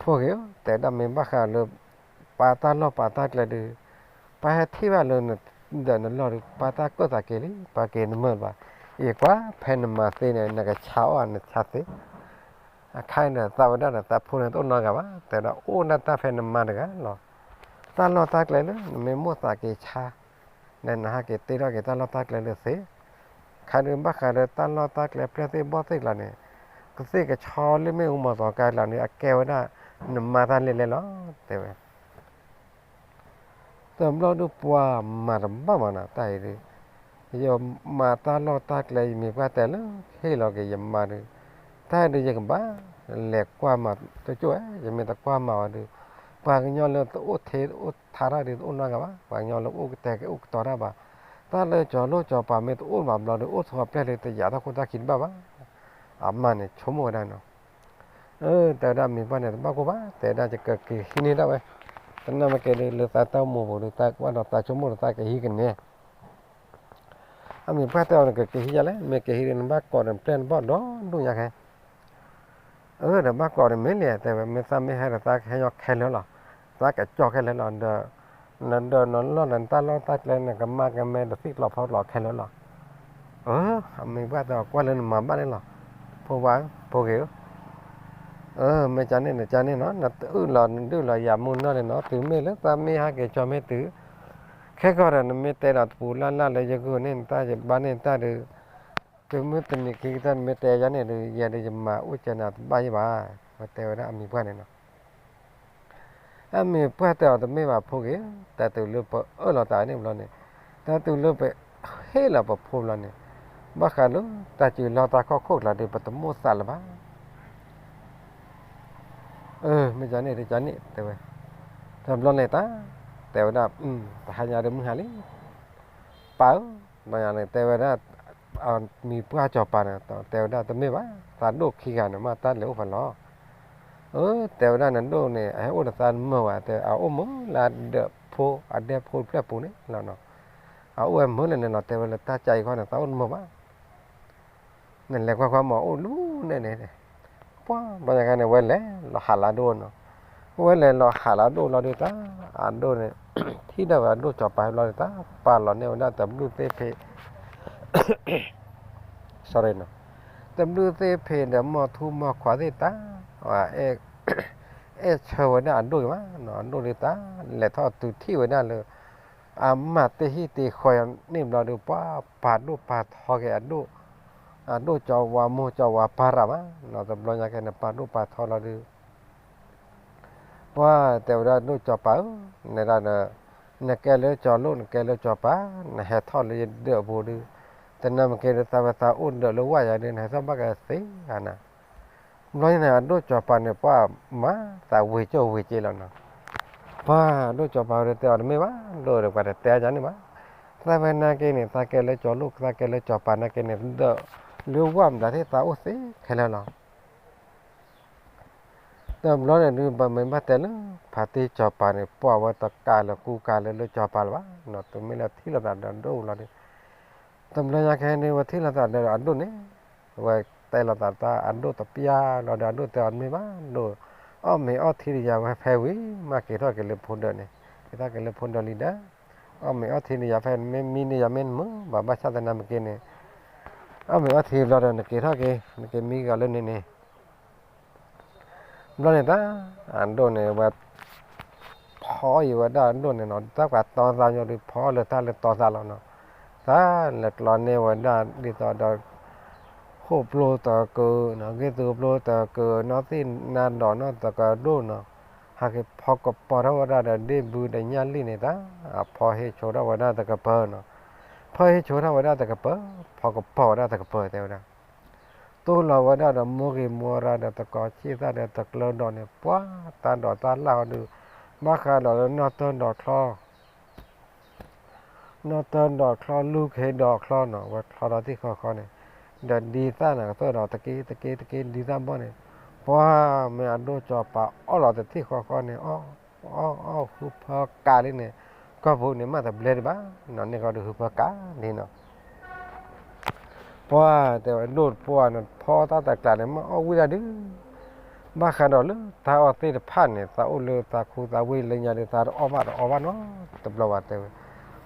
ဖိဂ့ၤဧၢ တဲဒၣ်မ့ၢ်ဘၣ်ဃးလၢ ပာ်တၢ်လီၢ်ပာ်တၢ်ကျဲဒုး ပၢ်ဟဲထံၣ်ဘၣ်လၢနဒၢးနလီၢ်ဒုး ပၢ်တၢ်ကၢၣ်သးက့ၤလံ ပၢ်က့ၤနမၢၢ်ဘၣ်. အံၤကွၢ်ဖဲနမၤသ့န့ၣ် နကဆါအီၣ်နဆါသ့ အခါန့ၣ် သးဝဲဒၣ်န့ၣ် သးဖိန့ၣ်တအိၣ်နီတဂၤဘၣ် တဲဝဲဒၣ် အိၣ်ဒၣ်တၢ်ဖဲနမါတဂၤလီၤ. တၢ်လီၢ်တၢ်ကျဲလၢ နမ့ၢ်မိၣ်သးက့ၤဆါ ဒီးနဟးက့ၤတ့ထီၣ်က့ၤတၢ်လီၢ်တၢ်ကျဲလၢသ့ ခါဒုးဘၣ်ဃးဒီးတၢ်လီၢ်တၢ်ကျဲဖျၢၣ်သ့ၣ်ဘီၣ်သ့ၣ်ကျါန့ၣ် ကသ့ၣ်ကဆီလၢမ့ၣ်အူမီၤသီကါကျါန့ၣ် အကဲဝဲဒၣ် နမါတၢ်လဲၣ်လဲၣ်လီၤ တဲဝဲ တဘျီဒုးပှၤမၤတဘၣ်မးနီၤ တၢ်အံၤဒုး ယမၤတၢ်လီၢ်တၢ်ကျဲ ယမံၤပှၢ်တဲလၢ ဟ့ၣ်လီၤက့ၤယမါဒုး တၢ်အံၤဒုးယကဘၣ် လဲၤကွၢ်မၤတကၠိၣ်ဝဲ ယမ့ၢ်တကွၢ်မၤအီၤဒုး ပှၤကညီလၢတအိၣ်ထဲတအိၣ်ထါတၢ်ဒုး တအိၣ်နီတဂၤဘၣ် ပှၤကညီလၢအိၣ်ကတဲာ်ကအိၣ်ကတီၤတၢ်ဘၣ် တၢ်လၢကၠီၤလိၣ်ကၠီၤပၤမ့ၢ်တအိၣ်ဘၣ်ဘျီဒုး အိၣ်ထီၣ်ပျဲၢ်လၢတယာ်ထီၣ်ခိၣ်တၢ်ခံတဘၣ်ဘၣ် အမါန့ၣ်ဆိကမိၣ်ဝဲဒၣ်နီၤ အၢ တဲဝဲဒၣ်မံၤပှၢ်န့ၣ် တဘၣ်ကိၢ်ဘၣ် တဲဒၣ်ယကက့ၤဟံးန့ၢ်ဒၣ်ဝဲ တနၢ်မ့ၢ်က့ၤဒုး လၢသးတၢ်အိၣ်မူပူၤဒုး သးကဘၣ်ဒီးသးဆိကမိၣ်ဒီးသးကဟံးကန့ၢ် အမံၤပှၢ်တဲအီၤ နကက့ၤဟံးယၤလဲၣ် မ့ၢ်က့ၤဟံးဒုး နဘၣ်ကိးဒီးပျဲၢ်နဘီၣ်ဒီဒူၣ်ညါခဲ အၢ ဒီးဘၣ်ကိးဒီးမ့ၢ်လဲၣ် တဲဝဲ မ့ၢ်သးမ့ၢ်ဟဲဒီးသးကဟဲညီခဲလၢာ်လီၤ သးကကၠီခဲလၢာ်လီၤ ဒီး နဒၢးနလီၢ်နတၢ်လီၢ်တၢ်ကျဲ နကမၤကမဲဒီးသံၣ်ကျီဖီကျီခဲလၢာ်လီၤ အၢ အမံၤပှၢ်တဲအီၤ ကွၢ်လၢနမၤဘၣ်န့ၣ်လီၤ ဖိဝါဧၢ ဖိဂ့ၤဧၢ အၢ မ့ၢ်ကန့ၣ်နကန့ၣ်နီၤ နတအုၣ်လီၤနဒုၣ်လီၤယၤမုၢ်နီၢ်န့ၣ်နီၤ တုၤမ့ၢ်လၢသးမ့ၢ်ဟးက့ၤကၠီမ့ၢ်တုၤ ခဲကီၢ်ဒီး နမ့ၢ်တဲဒီးတပူၤလၢ်လၢ်လၢယဂုာ်န့ၢ်နတၢ်ယဘၣ်န့ၢ်နတၢ်ဒုး တုၤမ့ၢ်တနံၤခံကတၢၢ်နမ့ၢ်တဲယၤန့ၣ်ဒုး ယဲဒုးယမၤအိၣ်ကဲနၤတဘၣ်ယဲဘၣ် ဝဲတဲဝဲဒၣ်အမံၤပှၢ်န့ၣ်နီၤ အမံၤပှၢ်တဲအီၤတမ့ၢ်ဘၣ်ဖိဂ့ၤ တၢ်တုၤလၢပအၢၣ်လီၤသးန့ၣ်ဘျီန့ၣ် တၢ်တုၤလၢပဟ့ၣ်လီၤပဖိဘျီန့ၣ် ဘၣ်ဃးလၢတၢ်စုလီၢ်တၢ်ခီၣ်ခိၣ်ကျါဒီး ပတမိၣ်သးလၢၤဘၣ် အၢ မ့ၢ်ကန့ၣ်တကန့ၣ် တဲဝဲ တဘျီန့ၣ်တၢ် တဲဝဲဒၣ် တဟါညါဒီးမုၢ်ဟါလံ ပၢ်ဧၢ ဘၣ်ယၤန့ၣ် တဲဝဲဒၣ် အမံၤပှၢ်စီၤပၤန့ၣ် တဲဝဲဒၣ်တမ့ၢ်ဘၣ် သးဒိၣ်ခံဂၤန့ၣ်မ့ၢ်တၢ်လဲၤအိၣ်ဖဲလီၤ အၢ တဲဝဲဒၣ်နဒိၣ်န့ၣ် အဟဲအိၣ်ဒီးသးနမၢဘၣ် တဲအအိၣ်မုာ်လၢအဒၢးဖိ အဒဲဖိတဖျၢၣ်ပူၤန့ၣ်လီၤနီၤ အအိၣ်ဝဲမုာ်လၢန့ၣ်လီၤ တဲဝဲလၢတၢ်ကါအံၤခီန့ၣ် သးအိၣ်နမၢဘၣ် နလဲၤကွၢ်ကွၢ်မ့ၢ်အိၣ်လူၤန့ၣ်န့ၣ် ပှၢ်ဘျီညါခါန့ၣ် ဝဲလဲၤလီၤဟးလၢအဒိၣ်နီၤ ဝဲလဲၤလီၤဟးလၢအဒိၣ်လီၤဒုးတၢ် အဒိၣ်န့ၣ် ထံၣ်ဒၣ်ဝဲအဒိၣ်စီၤပၤဘျီဒုးတၢ် ပာ်လီၤန့ၢ်ဝဲဒၣ်တဘျုးသ့ၣ်ဖ့း sorry နီၤ တဘျုးသ့ၣ်ဖ့းဒီးမီၢ်ထူမီၢ်ခွါသ့ၣ်တၢ် အဲၣ်ဆၢဝဲဒၣ်အဒိၣ်အံၤမးနီၤ အဒိၣ်ဒုးတၢ် လဲၤထီၣ်တုၤထံၣ်ဝဲဒၣ်လၢ အမၤတဟံၣ်တဃီန့ၣ်ဘျီဒုး ပှၢ်ပာ်ဒိၣ်ပာ်ထီက့ၤအဒိၣ် အဒိၣ်ကၠီဝၤမိၢ်ကၠီဝၤပၢ်ရၣ်မးနီၤ တဘျီညါကဲန့ၣ် ပာ်ဒိၣ်ပာ်ထီလီၤဒုး ပှၢ်တဲဝဲဒၣ်ဒိၣ်စီၤပၤဧၢ, နဒၣ်ဒီး နကဲလၢစီၤလိၣ် နကဲလၢစီၤပၤ နဟဲထီၣ်လၢယဒၢးအပူၤဒုး, တနၢ်မ့ၢ်က့ၤဒီးသးဝဲသးအိၣ်ဒၢးလၢဝၣ်ယၤဒုး နဟဲထီၣ်ဘၣ်ကသ့ဧါနၤ. ဘျီန့ၣ် အဒိၣ်စီၤပၤန့ၣ် ပှၢ်မၤသးဝ့ၤကၠိဝ့ၤက့လီၤနီၤ. ပှၢ်ဒိၣ်စီၤပၤဝဲဒၣ်တဲအီၤတမ့ၢ်ဘၣ်, ဒိၣ်ဒီးပှၤတတဲအါယၤန့ၣ်ဘၣ်. သးဝဲနာ်က့န့ၣ် သးကဲလၢစီၤလိၣ် သးကဲလၢစီၤပၤနာ်က့န့ၣ် ဒၢးလၢဝၣ်မတၤသ့ၣ်သးအိၣ်သ့ခဲလၢာ်လီၤ. တဘျီန့ၣ်ဒုး ပမ့ၢ်ဘၣ်တဲလၢ ဖါတံၢ်စီၤပၤန့ၣ် ပှၢ်ဝဲတကးလၢကူကးလၢလၢစီၤပၤလၢၤဘၣ်နီၤ, တမ့ၢ်လၢထံၣ်လိာ်သးဒီးအဒိၣ်လီၤဒုး. တဘျီညါခဲအံၤန့ၣ် ဝဲထံၣ်လိာ်သးဒီးအဒိၣ်န့ၣ် ဝဲတဲလိာ်သးတၢ်အဒိၣ်တပျၢ်လီၤဒီး အဒိၣ်တဲအီၤတမ့ၢ်ဘၣ်ဒိၣ်, အီၣ်မ့ၤအီထံဒီးယၤဝဲဖဲဝံၤ မ့ၢ်က့ၤထီၣ်က့ၤလၢဖိဒၢးန့ၣ်, က့ၤထီၣ်က့ၤလၢဖိဒၢးလံဒီး အီၣ်မ့ၤအီထံဒီးယၤဖဲ မ့ၢ်မံန့ၢ်ယၤမ့ၢ်တမုာ်ဘၣ်, ဘၣ်ဆၣ်သနာ်က့န့ၣ် အီၣ်မ့ၤအီထံဘျီဒီး နက့ၤထီၣ်က့ၤ နက့ၤမံဂၤလၢန့ၣ်န့ၣ် ဘျီန့ၣ်တၢ် အဒိၣ်န့ၣ် ဝဲ ဖီအီၣ်ယံၤဝဲဒၣ်ဒိၣ်န့ၣ်နီၤ, တၢ်ပှၤတီသးညီဒီး ဖီအီၣ်လၢတၢ်လၢတီသးလီၤနီၤ. တၢ်လဲၤကျီန့ၢ်ဝဲဒၣ်ဒ်သိးဒီး ဃိၣ်ပျိတကၢနီၤ, ဂ့ၢ်သူပျိတကၢ, နီၢ်သ့ၣ်နါဒီးနီၢ်တကဒိၣ်နီၤ, ဟးက့ၤဖီကပီၤထီၣ်ဝဲဒၣ်ဒီး ဒ့ၣ်ဘုဒီးညၣ်လံၣ်န့ၣ်တၢ်, အဖီဟ့ၣ်ဆိထီၣ်ဝဲဒၣ်တကပၤနီၤ. ဖီဟ့ၣ်ဆိထီၣ်ဝဲဒၣ်တကပၤ, ဖီကပီၤဝဲဒၣ်တကပၤတဲဝဲဒၣ် တိၢ်လီၤဝဲဒၣ်ဒီး မိၢ်ဂ့ၤမိၢ်ရၤဒီး သကိးဆံၣ်သၣ်ဒီး တကျၢဒီးန့ၣ်, ပှၤတၢ်ဒိးတၢ်လၣ်အီၤဒုး ဘၣ်ဃးဒီးလၢနီၢ်တၢၢ်ဒီးချီ, နီၢ်တၢၢ်ဒီးချီ လူၢ်ခ့ဒီးချီနီၤ, ဝဲချီဒီးသ့ၣ်ဃီဃီန့ၣ်, ဒီးဒံသၣ်န့ၣ် ကသိၣ်ဒီးတက့တက့တက့ ဒံသၣ်ဘီန့ၣ်, ပှၤမ့ၢ်အဒိၣ်ကၠီၤပၤအီၣ်လီၤတသ့ၣ်ဃီဃီန့ၣ်, အီၣ်အီၣ်အီၣ် ဟုဖၢကးလံန့ၣ်, ကီၢ်ပူၤန့ၣ် မ့ၢ်တဘျဲဒံးဘၣ်နီၤ, န့ၣ်ဃီဒုးဟုဖၢကးလံနီၤ. ပှၤတဲဝဲဒၣ် ဒိၣ်တပှၢ်န့ၣ် ဖီတၢ်တကျးန့ၣ် မ့ၢ်အီၣ်ဝံၣ်တၢ်ဒုး, ဘၣ်ဃးဒီးလၢတၢ်အီၣ်သ့ၣ်တဖၣ်န့ၣ် သးအိၣ်လၢသးခူသးဝ့ၢ်လၢညါဒုး သးတအီၣ်ဘၣ်တအီဘၣ်နီတဘျီဘၣ်တဲဝဲ,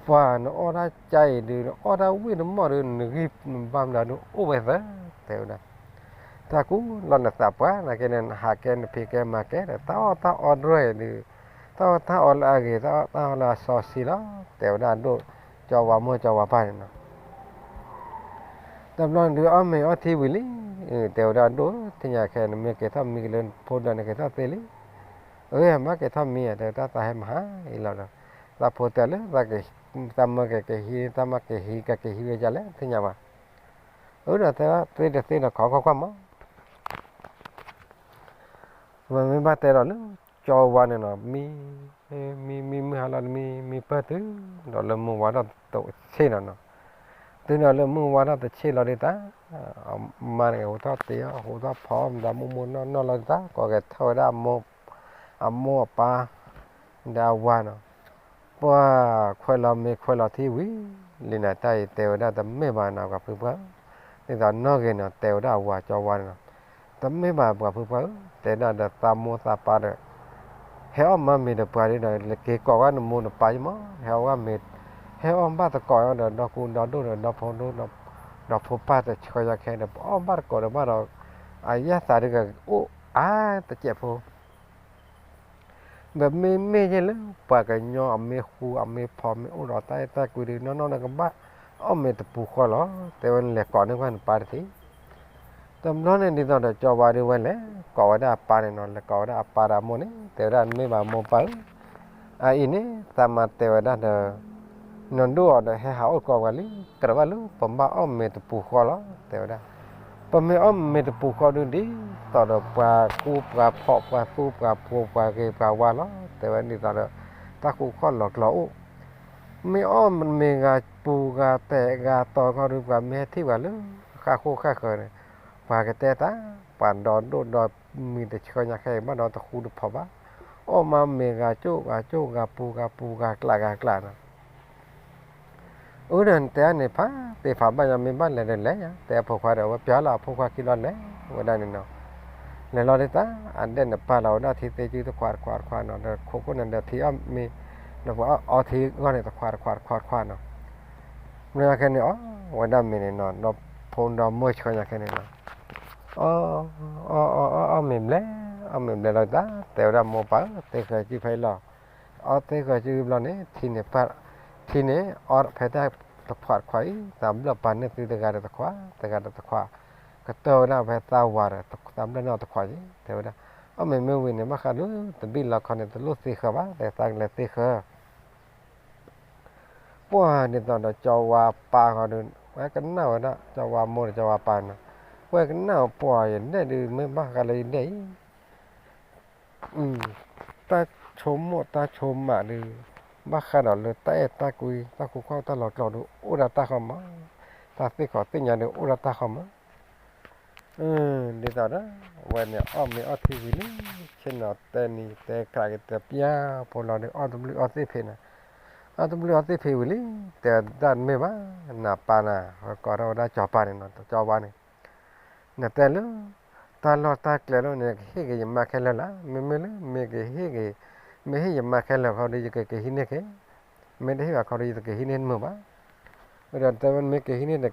ပှၤနအီၣ်တၢ်ကါအံၤဒုး နအီၣ်တၢ်ဝံၣ်တမီၢ်ဒုး နဂံၢ်နဘါမနုၤဒုး အိၣ်ဝဲသၢတဲဝဲဒၣ်. တၢ်ကူလီၤနသးပှၢ် နာ်က့န့ၣ် နဟးကဲနဖံးကဲမၤကဲဒီး တၢ်အီၣ်တၢ်အီတရဲၣ်ဒုး, တၢ်အီၣ်တၢ်အီလၢအဂ့ၤ တၢ်အီၣ်တၢ်အီလၢအစီဆှံလီၤ တဲဝဲဒၣ်ဒိၣ်, ကၠီၤဝါမိၢ်ကၠီၤဝါပၢ်န့ၣ်နီၤ. တဘျီန့ၣ်ဒုး အီၣ်မ့ၤအီထံဝံၤလံ, တဲဝဲဒၣ်ဒိၣ်, သ့ၣ်ညါခဲ နမ့ၢ်က့ၤထီၣ်မံက့ၤလၢဖိဒီး နက့ၤထီၣ်သ့လံ. အၢ မ့ၢ်က့ၤထီၣ်မံဧါ တဲဝဲဒၣ် သးဟဲမဟါအံၤလီၤဒီး, သးဖိတဲလၢ သးမၢက့ၤကဟံး သးမၢက့ၤဟံး ကက့ၤဟံးဝဲဒ်လဲၣ် သ့ၣ်ညါဘၣ်. အၢ ဒီးတဲသ့တသ့ဒီး ခိးကွၢ်ကွၢ်မး ဝဲမ့ၢ်ဘၣ်တဲဒီးလၢ ကၠီၤဝါန့ၣ်နီၤ, မံ, မံမံမုၢ်ဟါလီၤ မံမံပၢၢ်တုၤဒီးလၢမုၢ်ဝါထီၣ်တဆ့ၣ်နီၤနီၤ, တုၤဒီးလၢမုၢ်ဝါထီၣ်တဆ့ၣ်လီၤဒ်တၢ်, အမါန့ၣ် ဟူးထီၣ်တ့ၢ်အီၣ် ဟူးထီၣ်ဖီအီၣ်မတၤ မိၢ်မိၢ်နီၢ်နီၢ်လီၤဒ်တၢ် ကိးက့ၤထီၣ်ဝဲဒၣ် အမိၢ်အပၢ် ဒီးအဝၤနီၤ, ပှၤခွဲးလီၤမ့ၤခွဲးလီၤထံဝံၤလံန့ၣ် တၢ်အံၤတဲဝဲဒၣ်တမ့ၢ်ဘၣ်နီၤ ပှၤဖုပှၢ်, ဒ်သိးနီၢ်ဂ့ၤနီၤ တဲဝဲဒၣ်အဝၤကၠီၤဝါန့ၣ်နီၤ, တမ့ၢ်ဘၣ်ပှၤဖုပှၢ်ဧၢ, တဲဒၣ်ဒီးသးမိၢ်သးပၢ်ဒီး ဟဲအီၣ်မၤမ့ၤဒီးပှၤဒ်ဒီး က့ၤကိးဝဲနမိၢ်နပၢ်ယမး ဟဲအီၣ်ဝဲမ့ၤ, ဟဲအီၣ်ဘၣ်သကိးအီၤဒီး ဒီကူဒီဒိၣ်ဒီး ဒီဖိဒိၣ်ဒီး ဒီဖိပၢ်တဆှၢညါခဲဒီး ပအီၣ်ဘၣ်သကိးဒီးဘၣ်ဒီး အယၢ်သးဒုးကအိၣ်အါတစဲးဖိ ပမ့မ့ၢ်ယဲၢ်လၢ ပှၤကညီအမ့ၢ်ဃူအမ့ၢ်ဖိးမ့ၢ်အိၣ်ဒီးတၢ်အဲၣ်တၢ်ကွံဒုး နီၢ်နီၢ်နကဘၣ်အီၣ်မ့ၤတပူၤဃီလီၤ, တဲဝဲနလဲၤကိးန့ၢ်ကွၢ်နပၢ်တထံၣ်. တဘျီန့ၣ် ဒ်သိးဒီးကၠီၤဝါဒုးဝဲလဲၤကိးဝဲဒၣ်အပၢ်န့ၣ်နီၤ, လဲၤကိးဝဲဒၣ်အပၢ်ဒီးအမိၢ်န့ၣ် တဲဝဲဒၣ်မ့ၢ်ဘၣ်မိၢ်ပၢ်ဧၢ, အအံၤန့ၣ် သးမၤတဲဝဲဒၣ်ဒီး နဒိၣ်အီၤဒီးဟဲဟးအိၣ်သကိးပှၤလံ, ကြၢးဘၣ်လၢပဘၣ်အီၣ်မ့ၤတပူၤဃီလီၤ တဲဝဲဒၣ်. ပမ့ၢ်အီၣ်မ့ၤတပူၤဃီဒုး ဒ်သိးဒီးပှၤဃူပှၤဖိးပှၤသူပှၤဖိးပှၤဂ့ၤပှၤဝါလီၤ တဲဝဲဒ်သိးဒီး တၢ်ဃူဃီၣ်လီၤကျီၤအိၣ် မ့ၢ်အီၣ်မ့ၤဂၤပူၤဂၤပဲာ်ဂၤတီၤခီဒုး ပှၤမ့ၢ်ဟဲထံၣ်ပှၤလၢဃၣ်ဃိၣ်ဃၣ်ဃၢၤန့ၣ် ပှၤကတဲတၢ်, ပှၤဒီဒိၣ်ဒီမံၤတဆှၢညါခဲအံၤ ဘၣ်ဒီးတဃူတဖိးဘၣ်, အီၣ်မ့ၤဂၤကၠိၣ်ဂၤကၠိၣ် ဂၤပူၤဂၤပူၤ ဂၤကျးဂၤကျးနီၤ. အၢဒီးနတဲန့ၣ် ဖးသ့ဖးဘၣ်ညါ မ့ၢ်ဘၣ်လဲၤဒီးလဲၤယါ တဲအဖိခွါဒီး ဝဲပျၢ်လီၤအဖိခွါခံလီၤလဲၤဝဲဒၣ်န့ၣ်နီၤ. လဲၤလီၤဒ်တၢ် အဒဲၣ်နပၢ်လီၤဝဲဒၣ်ထံသ့ကုတခွးတခွးတခွးနီၤ ဒီးခိးခိၣ်န့ၣ်ဒီးထံအီၣ်မ့ၤ ဒီးပှၤအီထံအဂီၢ်န့ၣ် တခွးတခွးတခွးတခွးနီၤ. မ့ၢ်ခဲန့ၣ်အီၣ်ဝဲဒၣ်မ့ၤန့ၣ်နီၤ ဒီဖိဒီမိၢ်ဆှၢညါခဲန့ၣ်နီၤ အီၣ် အီၣ် အီၣ်မ့ၤဘျဲၣ် အီၣ်မ့ၤဘျဲၣ်လီၤတၢ် တဲဝဲဒၣ်မိၢ်ပၢ်ဧၢ သ့ဃၢၤစုဖဲအံၤလီၤ. အီၣ်သ့ဃၢၤစုဘျီန့ၣ် ထံန့ၣ် ထံန့ၣ် အီၣ်ဖဲတၢ်တခွးတခွးအံၤ သးဘျၢၣ်ပာ်န့ၢ်သုတဂၤဒီးတခွး တဂၤဒီးတခွး ကတၢၢ်ဝဲဒၣ်ဖဲသးဝၤဒီး သးဘျၢၣ်န့ၢ်အီၤတခွးက့ၤ တဲဝဲဒၣ်. အီၣ်မ့ၤမ့ၢ်ဝံၤန့ၣ် ဘၣ်ဃးဒီးတဘံၣ်လီၤခီန့ၣ် တလိၣ်သ့ဃၢၤဘၣ် တဲသးကလဲၤသ့ဃၢၤ ပှၢ်ဒ်သိးဒီးကၠီၤဝါပၢ်ဃီဒီး ဝဲကနၣ်ဝဲဒၣ် ကၠီၤဝါမိၢ်ဒီးကၠီၤဝါပၢ်နီၤ, ဝဲကနၣ်ပှၢ်ယဒဲၣ်ဒုး မ့ၢ်ဘၣ်ဃးလၢယဒဲၣ်အံၤ တၢ်ဆိကမိၣ်တၢ်ဆိကမးဒုး ဘၣ်ဃးဒီးလၢတၢ်အဲၣ်တၢ်ကွံ တၢ်ဃူဃီၣ်တၢ်လီၤကျီၤဒုး အိၣ်ဒၣ်တၢ်ဃီမး, တၢ်သ့ၣ်ခီးသ့ၣ်ညါဒုး အိၣ်ဒၣ်တၢ်ဃီမး ဒ်သိးဒီး ဝဲန့ၣ်အီၣ်မ့ၤအီထံဝံၤလံ ဆ့ၣ်နီၤတဲနံၤတဲကျးက့ၤ တပျၢ်ဖိလီၤဒီး အီၣ်တဘျုးအီသ့ၣ်ဖံးန့ၣ်, အီၣ်တဘျုးအီသ့ၣ်ဖံးဝံၤလံ တဲတၢ်တမ့ၢ်ဘၣ်, နပၢ်နၤ ကိးထီၣ်ဝဲဒၣ်ကၠီၤပၢ်န့ၣ်နီၤ ကၠီၤဝါန့ၣ် နတဲလၢ တၢ်လီၢ်တၢ်ကျဲလီၤန့ၣ် ကဟ့ၣ်က့ၤယမါခဲလၢာ်လၢ်, မ့မ့ၢ်လၢ မ့ၢ်ကဟ့ၣ်က့ၤ, မ့ၢ်ဟ့ၣ်ယမါခဲလၢာ်ခီဒီး ယကက့ၤဟံးန့ၢ်က့ၤ, မ့ၢ်တဟ့ၣ်ဘၣ်ခီဒီး ယတက့ၤဟံးန့ၢ်မုာ်ဘၣ်. ဒီးတဲဝဲ မ့ၢ်ကဟံးန့ၢ်ဒီးကဟံးန့ၢ်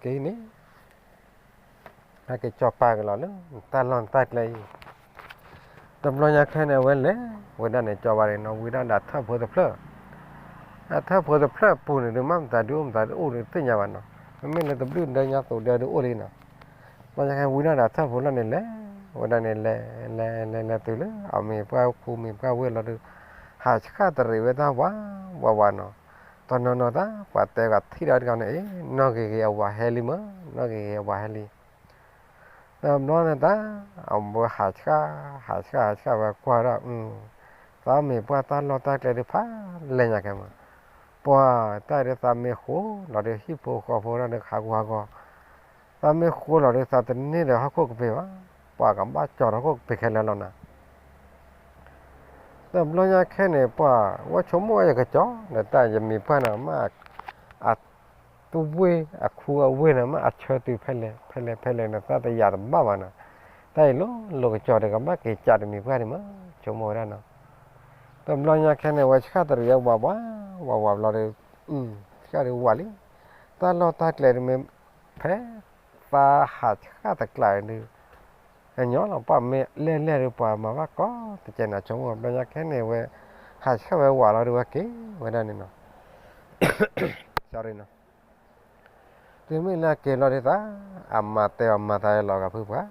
ဟဲက့ၤကၠီၤပၢ်က့ၤလီၤလၢ တၢ်လီၢ်တၢ်ကျဲအံၤ တဘျီညါခဲန့ၣ် အဝဲလဲၤဝဲဒၣ်န့ၣ် ကၠီဝါန့ၣ်နီၤ ဝံၤဒၣ်ဒီးထၢၣ်ဖိတဖျၢၣ်, အထၢၣ်ဖိတဖျၢၣ်အပူၤန့ၣ် ဒုးမ့ၢ်မတၤဒုးအိၣ်မတၤဒုးအိၣ်ဒုးသ့ၣ်ညါဘၣ်နီၤ, မ့မ့ၢ်လၢတဘျုးဒၢညါသိးဒၢဒုးအိၣ်လံနီၤ, ဘျီညါခဲဝံၤဒၣ်ဒီးထၢၣ်ဖိလီၢ်န့ၣ်လဲၤဝဲဒၣ်န့ၣ် လဲၤလဲၤလဲၤလဲၤတုၤလၢအမံၤပှၢ်ခူမံၤပှၢ်ဝ့ၢ်လီၤဒုး, ဟးဆှၣ်တရံးဝဲတၢ်ဝးဝးဝးနီၤ, တနီၤနီၤတၢ်ပှၤတဲဂၤထံၣ်ဒီးတဂၤန့ၣ် အ့ နီၢ်ဂ့ၤဂ့ၤအဝၤဟဲလံမ့ၢ် နီၢ်ဂ့ၤဂ့ၤအဝၤဟဲလံ တဘျီန့ၣ်တၢ် အဝဲဟးဆှၣ် ဟးဆှၣ်ဟးဆှၣ်ဝဲကွၢ်ဒၣ်, သးမံၤပှၢ်တၢ်လီၢ်တၢ်ကျဲဒုးဖးလဲၢ်ညါကဲမး, ပှၤတၢ်ဒုးသးမ့ၢ်ဃိလီၤဒုး ဟံၣ်ဖိဃီဖိဒၣ်ဒုးခးဂူာ်ဟးဂီၤ, သးမ့ၢ်ဃိလီၤဒုး သးတန့ၢ်ဒီးဟီၣ်ခိၣ်ကပ့ၤဘၣ်, ပှၤကဘၣ်ကၠီၤဒီးဟီၣ်ခိၣ်ကပ့ၤခဲလၢာ်လီၤနၤ တဘျီညါခဲန့ၣ် ပှၤဝဲဆိကမိၣ်ဝဲယကကၠီၤ ဒီးတၢ်ယမံၤပှၢ်န့ၣ် မ့ၢ်အ တဝ့ၢ်အခူအဝ့ၢ်န့ၣ် မ့ၢ်အဆၢတုၤဖဲလဲၣ်ဖဲလဲၣ်ဖဲလဲၣ်န့ၣ် သးတယာ်တဘၣ်ဘၣ်နီၤ, တၢ်အံၤလိၤလိၤကကၠီၤဒီး ကဘၣ်က့ၤကးတမံၤပှၢ်န့ၣ်မ့ၢ် ဆိကမိၣ်ဝဲဒၣ်နီၤ, တဘျီညါခဲန့ၣ် ဝဲဆှၣ်တရံးဝးဝး ဝးဝးဘျီဒီး, ဆှၣ်ဒုးဝးလံ, တၢ်လီၢ်တၢ်ကျဲဒုးမ့ၢ် ဖဲ သးဟးဆှၣ်တကျးဒုး ညီလီၤ ပှၤမ့ၢ်လဲၢ်လဲၢ်ဒုး ပှၤမၤဘၣ်ကိးတကဲးန့ၣ် ဆိကမိၣ် ဘျီညါခဲန့ၣ်ဝဲ ဟးဆှၣ်ဝဲဝးလီၤဒုး ဝဲက့ၤဝဲဒၣ်န့ၣ်နီၤ, sorry နီၤ, တုၤမ့ၢ်လၢအက့ၤလီၤဒုးသး အမၤတဲအီၤ မၤသးလီၤဂာ်ဖုပှၤ,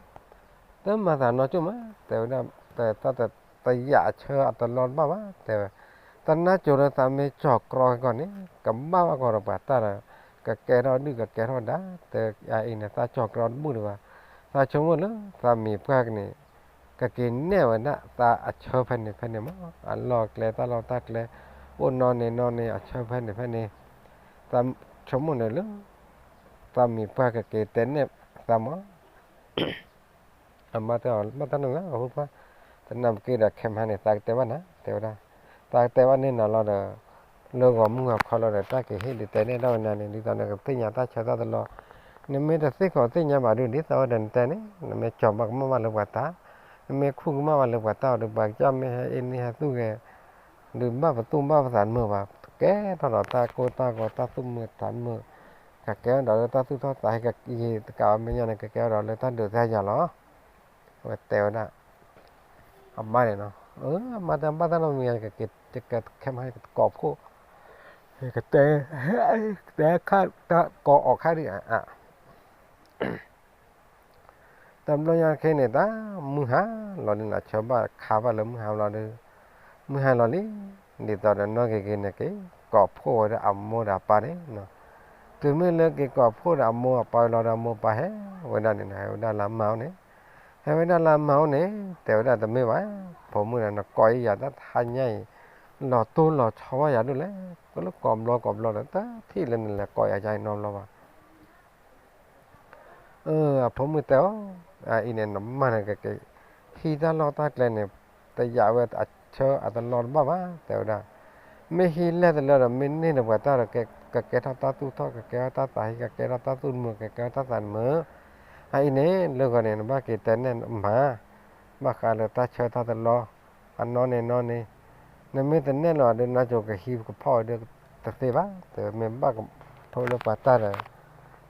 တမၤသးနီကၠိၣ်မး တဲဝဲဒၣ်, တၢ်တယာ်အဆၢအတလီတဘၣ်ဘၣ် တဲဝဲ, တနါကိၤလၢသးမ့ၢ်ကၠီၤကြီကီၢ်န့ၣ် ကဘၣ်ဘၣ်ကီးဒီးပှၤတၢ်ဒီး ကကဲထီၣ်ဒုၣ်ကကဲထီၣ်ဒါ, တဲအအံၤန့ၣ် သးကၠီၤကြီတဘူၣ်ဒံးဘၣ်, သးဆိကမိၣ်လၢ သးမံၤပှၢ်ကန့ၣ် ကက့ၤနဲၣ်ဝဲဒၣ်သးအဆၢဖဲန့ၣ်ဖဲန့ၣ်မး, အလီၢ်ကျဲတၢ်လီၢ်တၢ်ကျဲ အိၣ်နီန့ၣ်နီန့ၣ် အဆၢဖဲန့ၣ်ဖဲန့ၣ်, သးဆိကမိၣ်န့ၣ်လၢ သးမံၤပှၢ်ကက့ၤတဲနဲၣ်သးမး အမါတဲအီၤ ဘၣ်တၢ်နုာ်လၢအဃိပှၢ်, တနၢ်ပက့ၢ်ဒီးခဲမဟါန့ၣ် သးကတဲဘၣ်နၤ တဲဝဲဒၣ်, သးကတဲဘၣ်န့ၢ်နၤလီၤဒီး လၢဂီၤမုၢ်ဂီၤခီလီၤဒီး တၢ်က့ၤဟ့ၣ်ဒုးတဲနဲၣ်ထီၣ်ဝဲနၤန့ၣ် ဒ်သိးနကသ့ၣ်ညါတၢ်ဆၢတၢ်တလီၢ်, နမ့ၢ်တသ့ၣ်ခီၣ်သ့ၣ်ညါဘၣ်ဒုး ဒ်သိးဝဲဒီးနတဲန့ၣ် နမ့ၢ်ကၠီၤဘၣ်ကမၣ်ဘၣ်လၢပှၤတၢ်, နမ့ၢ်ခူၣ်ကမၣ်ဘၣ်လၢပှၤတၢ်အီၤဒီး ပှၤကစၢ်မ့ၢ်ဟဲအ့န့ၢ်ဟဲသူၣ်ဂဲၤ ဒုးဘၣ်ပသူၣ်ဘၣ်ပသးမုာ်ဘၣ်, ကကဲထီၣ်ဒီးတၢ်ကိၢ်တၢ်ဂီၤတၢ်သူၣ်မုာ်သးမုာ်, ကကဲထီၣ်ဒီးလၢတၢ်သူၣ်ထီၣ်သးဟ့ကက့ၤတကးအီၤမဲာ်ညါန့ၣ် ကကဲထီၣ်ဒီးလၢတၢ်ဒုးတၢ်ယၤလီၤ. အဝဲတဲဝဲဒၣ်, အမါန့ၣ်နီၤ, အမါတဲဘၣ်တၢ်နီတမံၤ ကကဲခဲမဟါ ကကိးဖှိၣ်, ကတဲ, ကတဲခါ, ကိးအီၤခါဒံး တဘျီညါခဲန့ၣ် တၢ်မုၢ်ဟါလီၤဒုးန့ၣ် ဆၢဘၣ်ခါဘၣ်လၢမုၢ်ဟါလီၤဒုး, မုၢ်ဟါလီၤလံ, ဒ်သိးဒီးနီၢ်ဂ့ၤဂ့ၤန့ၣ်က့ၤ ကိးဖှိၣ်ဝဲဒၣ်အမိၢ်ဒီးအပၢ်န့ၣ်, တုၤမ့ၢ်လၢက့ၤကိးဖှိၣ်ဒီးအမိၢ်အပၢ်လီၤဒီး အမိၢ်ပၢ်ဟဲဝဲဒၣ်န့ၣ် ဟဲဝဲဒၣ်လၢအမါအိၣ်န့ၣ်, ဟဲဝဲဒၣ်လၢအမါအိၣ်န့ၣ် တဲဝဲဒၣ်တမ့ၢ်ဘၣ်, ဖိမုၣ်ဒီး နကိးအံၤယၤတၢ်တဟါညါအံၤ လီၤတိၢ်လီၤဆီဝဲယၤဒိၣ်လဲၣ်, ကလၢကိးဘျီကိးဘျီဒီး တထံၣ်လၢနလဲၤကိးယၤကါအံၤနီတဘျီဘၣ် အဖိမုၣ်တဲအီၤ, အအံၤန့ၣ် နမါန့ၣ် ကက့ၤဟံးတၢ်လီၢ်တၢ်ကျဲန့ၣ် တယာ်ဝဲအဆၢအတလီတဘၣ်ဘၣ် တဲဝဲဒၣ်, မ့ၢ်ဟံးလဲၢ်တလၢဒီး မ့ၢ်န့ၢ်ဒီးပှၤတၢ်ဒီး ကကဲထီၣ်တၢ်သူၣ်ထီၣ် ကကဲထီၣ်တၢ်သးဟ့ ကကဲထီၣ်တၢ်သူၣ်တမုာ် ကကဲထီၣ်တၢ်သးတမုာ်, အအံၤန့ၣ် လၢဂီၤန့ၣ် နဘၣ်က့ၤတဲနဲၣ်မါ ဘၣ်ဃးလၢတၢ်ဆၢတၢ်တလီ အနီၢ်န့ၣ်နီၢ်န့ၣ်, နမ့ၢ်တနဲၣ်လီၤဒီး နါစိၤကဟံးကဖီၣ်ဝဲဒီးတသ့ဘၣ်, တမ့ၢ်ဘၣ်ကထိလၢပှၤတၢ်ဒီး,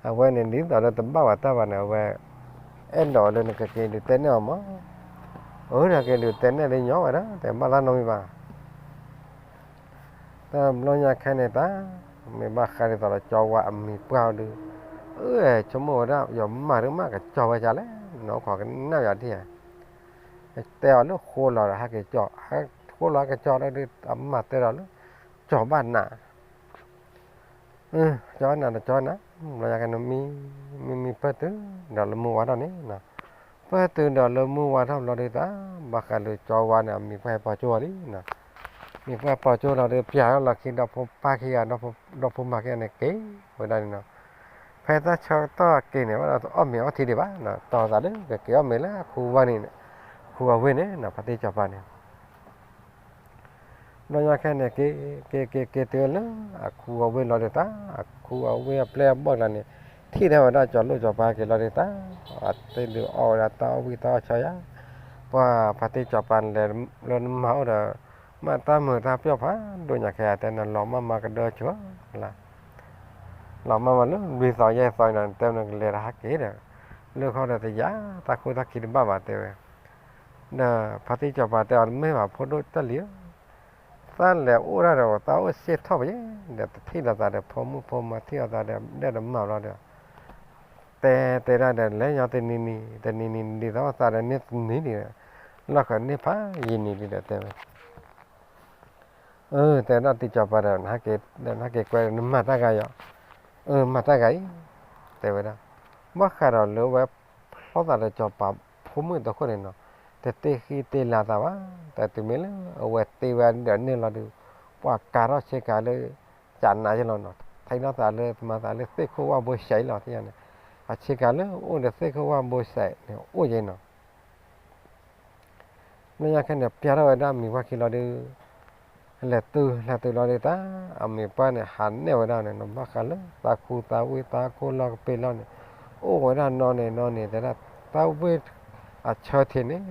အဝဲန့ၣ်ဒ်သိးလၢတဘၣ်ပှၤတၢ်ဘၣ်န့ၣ် အဝဲအဲၣ်ဒိးလၢနကက့ၤဒုးတဲနဲၣ်အီၤမး, အၢ နက့ၤဒုးတဲနဲၣ်လၢညီဝဲဒၣ် တဲဘၣ်တၢ်နီတမံၤဘၣ် တဘျီညါခဲန့ၣ်တၢ်, မ့ၢ်ဘၣ်ဃးဒ်သိးဒီးကၠီဝါအမံၤပှၢ်အီၤဒုး, အၢ ဆိကမိၣ်ဝဲဒၣ် ယမါဒုးမးကကၠီဝဲဒ်လဲၣ်, နီၢ်ခိကနၣ်ယၤဒ်ဧါ, တဲအီၤလၢဃိလီၤဒီးဟဲက့ၤကၠီ, ဃိလီၤဟဲက့ၤကၠီလီၤဒီး အမါတဲဒီးလၢ ကၠီဘၣ်နၤ ကၠီနၤဒီးကၠီနၤ, ဘျီညါခဲန့ၣ် မံမံပၢၢ်တုၤဒီးလၢမုၢ်ဝါထီၣ်န့ၣ်, ပၢၢ်တုၤဒီးလၢမုၢ်ဝါထီၣ်ဘျီဒုးတၢ်, ဘၣ်ဃးလၢကၠီဝါန့ၣ် အမံၤပှၢ်ဟဲပိာ်ကၠိအီၤလံ, မံၤပှၢ်ပိာ်ကၠိလီၤဒီး ပျၢ်ထီၣ်လီၤခံဒီဖိပၢ်ခံဂၤ ဒီဖိမါခံဂၤန့ၣ်က့ၤဝဲဒၣ်န့ၣ်နီၤ, ဖဲတၢ်ဆၢကတီၢ်က့ၤန့ၣ် ဘၣ်ဒီးတအီၣ်မ့ၤအီထံဒံးဘၣ်, တီၤသးလၢကက့ၤအီၣ်မ့ၤလၢအခူဝါန့ၣ်, ခူအဝ့ၢ်န့ၣ် ဖါတံၢ်စီၤပၤန့ၣ် ဘျီညါခဲန့ၣ် က့ၤက့ၤက့ၤက့ၤတုၤလၢ အခူအဝ့ၢ်လီၤဒုးတၢ်, အခူအဝ့ၢ်အပျဲၢ်အဘီၣ်ကျါန့ၣ် ထံၣ်ထဲဝဲဒၣ်ကၠီၤလိၣ်ကၠီၤပၤက့ၤလီၤဒုးတၢ်, အသ့ၣ်ဒုးအီၣ်ဝဲဒၣ်တၢ်အီၣ်ဝံၣ်တၢ်အီၣ်ဆၢယါ, ပှၤဖါတံၢ်စီၤပၤလဲၤလၢနမါအိၣ်ဒီး မ့ၢ်တၢ်မုာ်တၢ်ပျီၣ်ဖးဒိၣ်ညါခဲအံၤ တဲနလီၤမၢ်မၤကဒၢဆိလၢ လီၤမၢ်မၤလၢလွံၢ်သီယဲၢ်သီန့ၣ် တဲဝဲနကလဲၤတဟးက့ၤဒီး လၢခီဒီးတယာ်တၢ်ခိၣ်တၢ်ခံတဘၣ်ဘၣ်တဲဝဲ, ဒီးဖါတံၢ်စီၤပၤတဲအီၤ တမ့ၢ်ဘၣ်ဖိဒိၣ်တၢ်လံၤဧၢ, သးလဲၤအိၣ်ဒၣ်ဒီးသးအိၣ်စ့ၢ်ထီၣ်ပယဲၢ်, ဒီးတထံၣ်လိာ်သးဒီးဖိမုၣ်ဖိမါ ထံၣ်လိာ်သးဒီးဒဲးဒီးမးဘျီဒီး တဲတဲဒၣ်ဒီး လဲၤညီတနံၤနံၤ တနံၤနံၤဒ်သိးသးဒီးန့ၢ်တနံၤဒံး, လီၢ်ဃၢၤန့ၢ်ဖးယံာ်နံၤဒံးဒီးတဲဝဲ အၢ တဲဝဲဒၣ်တံၢ်စီၤပၤဒီး နဟဲက့ၤကွဲ နမၤတၢ်ဂၤယီၤ, အၢ မၤတၢ်ဂၤအံၤ, တဲဝဲဒၣ်, ဘၣ်ဃးဒီးလၢဝဲဖျီသးဒီးစီၤပၤဖိမုၣ်တခိၣ်န့ၣ်နီၤ, တတ့ဃံတ့လၤသးဘၣ်, တၢ်တုၤမ့ၢ်လၢအဝဲတ့ဝဲဒၣ်န့ၣ်လီၤဒီး ပှၤကၤထီၣ်ဆ့ကၤလၢ ကနးယဲလီၤနီၤ, ထံၣ်လိာ်သးလၢမၤသးလၢသ့ၣ်ခိၣ်ဝၣ်ဘိစဲးအံၤလီၤ သ့ၣ်ညါန့ၣ်, အဆ့ကၤလၢအိၣ်ဒီးသ့ၣ်ခိၣ်ဝၣ်ဘိစဲးန့ၣ် အိၣ်ယဲနီၤ လၢညါခဲန့ၣ် ပျဲထီၣ်ဝဲဒၣ်မံၤပှၢ်ခံလီၤဒီး လဲၤတုၤလဲၤတုၤလီၤဒီးတၢ် အမံၤပှၢ်န့ၣ် ဟးနဲၣ်ဝဲဒၣ်န့ၣ်နီၤ, ဘၣ်ဃးလၢသးခူသးဝ့ၢ်သးခိၣ်လီၢ်ကပ့ၤလီၢ်န့ၣ် အိၣ်ဝဲဒၣ်နီၢ်န့ၣ်နီၢ်န့ၣ် တဲဒၣ် သးဝ့ၢ်အဆၢထံးန့ၣ်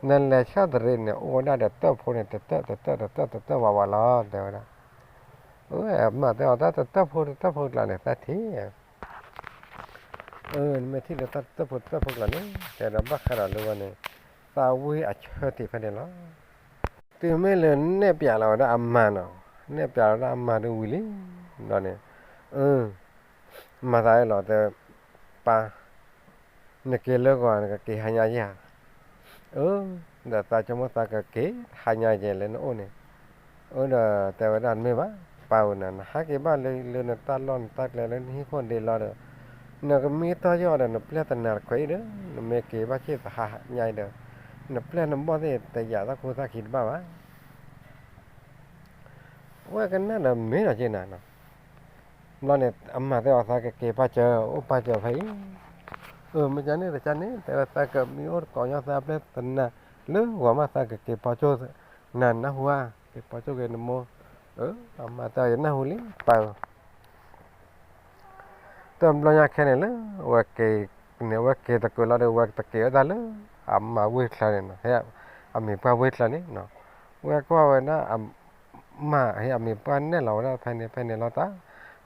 နလဲၤဆၣ်တရံးန့ၣ် အိၣ်ဝဲဒၣ်ဒီးတၢၣ်ဖိန့ၣ် တတၢၣ်တတၢၣ်တတၢၣ်တတၢၣ်ဝးဝးလီၤ တဲဝဲဒၣ်. အၢ မၤတဲအီၤ တၢ်တတၢၣ်ဖိတတၢၣ်ဖိကျါန့ၣ် သးထံၣ် အၢ နမ့ၢ်ထံၣ်လၢတၢ်တတၢၣ်ဖိတတၢၣ်ဖိကျါန့ၣ် တဲဒီးဘၣ်ဃးဒီးလၢဝဲန့ၣ် သးဝ့ၢ်အဆၢထံးဖဲန့ၣ်လီၤ. တုၤမ့ၢ်လၢနဲၣ်ပျးလီၤဝဲဒၣ်အမါနီၤ, နဲၣ်ပျးလီၤဝဲဒၣ်အမါဒုးဝံၤလံ ဒီးန့ၣ် အၢ မၤသးလီၤတဲ ပၢ် နက့ၤလၢဂီၤ နကက့ၤဟါညါယဲၢ်ဧါ, အၢ ဒီးသးဆိကမိၣ်သးကက့ၤဟါညါယဲၢ်လၢနအိၣ်န့ၣ်, အၢ ဒီးတဲဝဲဒၣ်တမ့ၢ်ဘၣ် ပၢ်ဧၢနၤ နဟးက့ၤဘၣ်လၢလၢနတၢ်လီၢ်နတၢ်ကျဲလၢနဟံၣ်ခိၣ်ဒ့လီၤဒီး နကမံထီၣ်ယီၢ်ဒီး နပျဲၢ်တနၤတခွဲးအံၤဒီး နမ့ၢ်က့ၤဘၣ်ဆ့ၣ်သဟါညါအံၤဒီး နပျဲၢ်နဘီၣ်သ့ၣ်တယာ်တၢ်ကူတၢ်ခံတဘၣ်ဘၣ်. ဝဲကနၣ်ဒီးမ့ၢ်ဒီးက့ၤနၤနီၤ, ဘျီန့ၣ် အမၤတဲအီၤသးကက့ၤပာ်စၢၤ အိၣ်ပာ်စၢၤဖဲအံၤ, အၢ မ့ၢ်ကန့ၣ်တကန့ၣ် တဲဝဲသးကမံအိၣ်တကိးညီသးပျဲၢ်တနၤ လၢဂီၤမးသးကက့ၤပာ်စၢၤ နၤနၢ်ဟူဧါ, က့ၤပာ်စၢၤက့ၤနမိၢ်, အၢ အမၤတဲအီၤယနၢ်ဟူလံ ပၢ်ဧၢ တဘျီညါခဲန့ၣ်လၢ ဝဲက့ၤန့ၣ် ဝဲက့ၤတကၢးလီၤဒီး ဝဲတက့ၤဝဲဒၣ်လၢ အမါဝ့ၢ်ချၢန့ၣ်နီၤ, ဟဲ အမံၤပှၢ်ဝ့ၢ်ချၢန့ၣ်နီၤ, ဝဲကွၢ်ဝဲဒၣ် အမါ ဟဲအမံၤပှၢ်နဲၣ်လီၤဝဲဒၣ်ဖဲန့ၣ်ဖဲန့ၣ်လီၤတၢ်,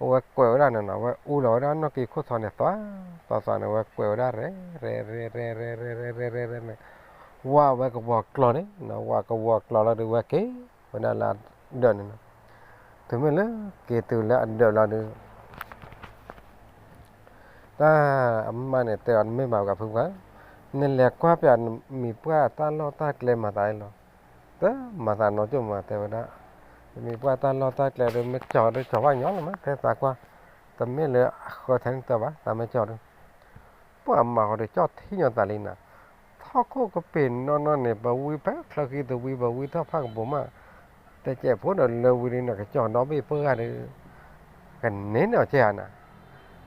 အဝဲကွဲးဝဲဒၣ်န့ၣ်နီၤ, ဝဲအူလီၤဝဲဒၣ်နီၣ်ကံခိၣ်ထီန့ၣ် သွါသွါသွါန့ၣ် ဝဲကွဲးဝဲဒၣ်ရဲၣ်ရဲၣ်ရဲၣ်ရဲၣ်ရဲၣ်န့ၣ်, ဝဲဝဲကဝီၤကျီၤန့ၣ်နီၤ, ဝဲကဝီၤကျီၤလီၤဒီး ဝဲက့ၤဝဲဒၣ်လၢအဒၢးန့ၣ်နီၤ, တုၤမ့ၢ်လၢက့ၤတုၤလၢအဒၢးလီၤဒီး တၢ်အမါန့ၣ်တဲအီၤ တမ့ၢ်ဘၣ်ဂၤဖုပှၢ်, နလဲၤကွၢ်ပျးမံၤပှၢ်တၢ်လီၢ်တၢ်ကျဲမၤသးအံၤလီၤ. တမၤသးနီကၠိၣ်မး တဲဝဲဒၣ်, မံၤပှၢ်တၢ်လီၢ်တၢ်ကျဲဒီး မ့ၢ်ကၠီၤဒီးကၠီၤဘၣ်ညီလီၤမး တဲသးကွၢ်, တမ့ၢ်လၢအဃၢထဲန့ၣ်တၢ်ဘၣ် သးမ့ၢ်ကၠီၤဒီး ပှၤမၤဃီဒီးကၠီၣ်ထံညီသးလံနၤ, ထီၣ်ခိၣ်ကပ့ၤနီၢ်နီၢ်န့ၣ် ပဝံဖဲချၢဃံတဝံ ပဝံထီၣ်ဖးကပူၤမး, တကဲးဖိဒီးလၢဝံၤဒီးနကကၠီၤဒီဘ့ၣ်ပှၢ်ဂၤဒီး ကန့ၢ်န့ၢ်အီၤကဲဧါနၤ,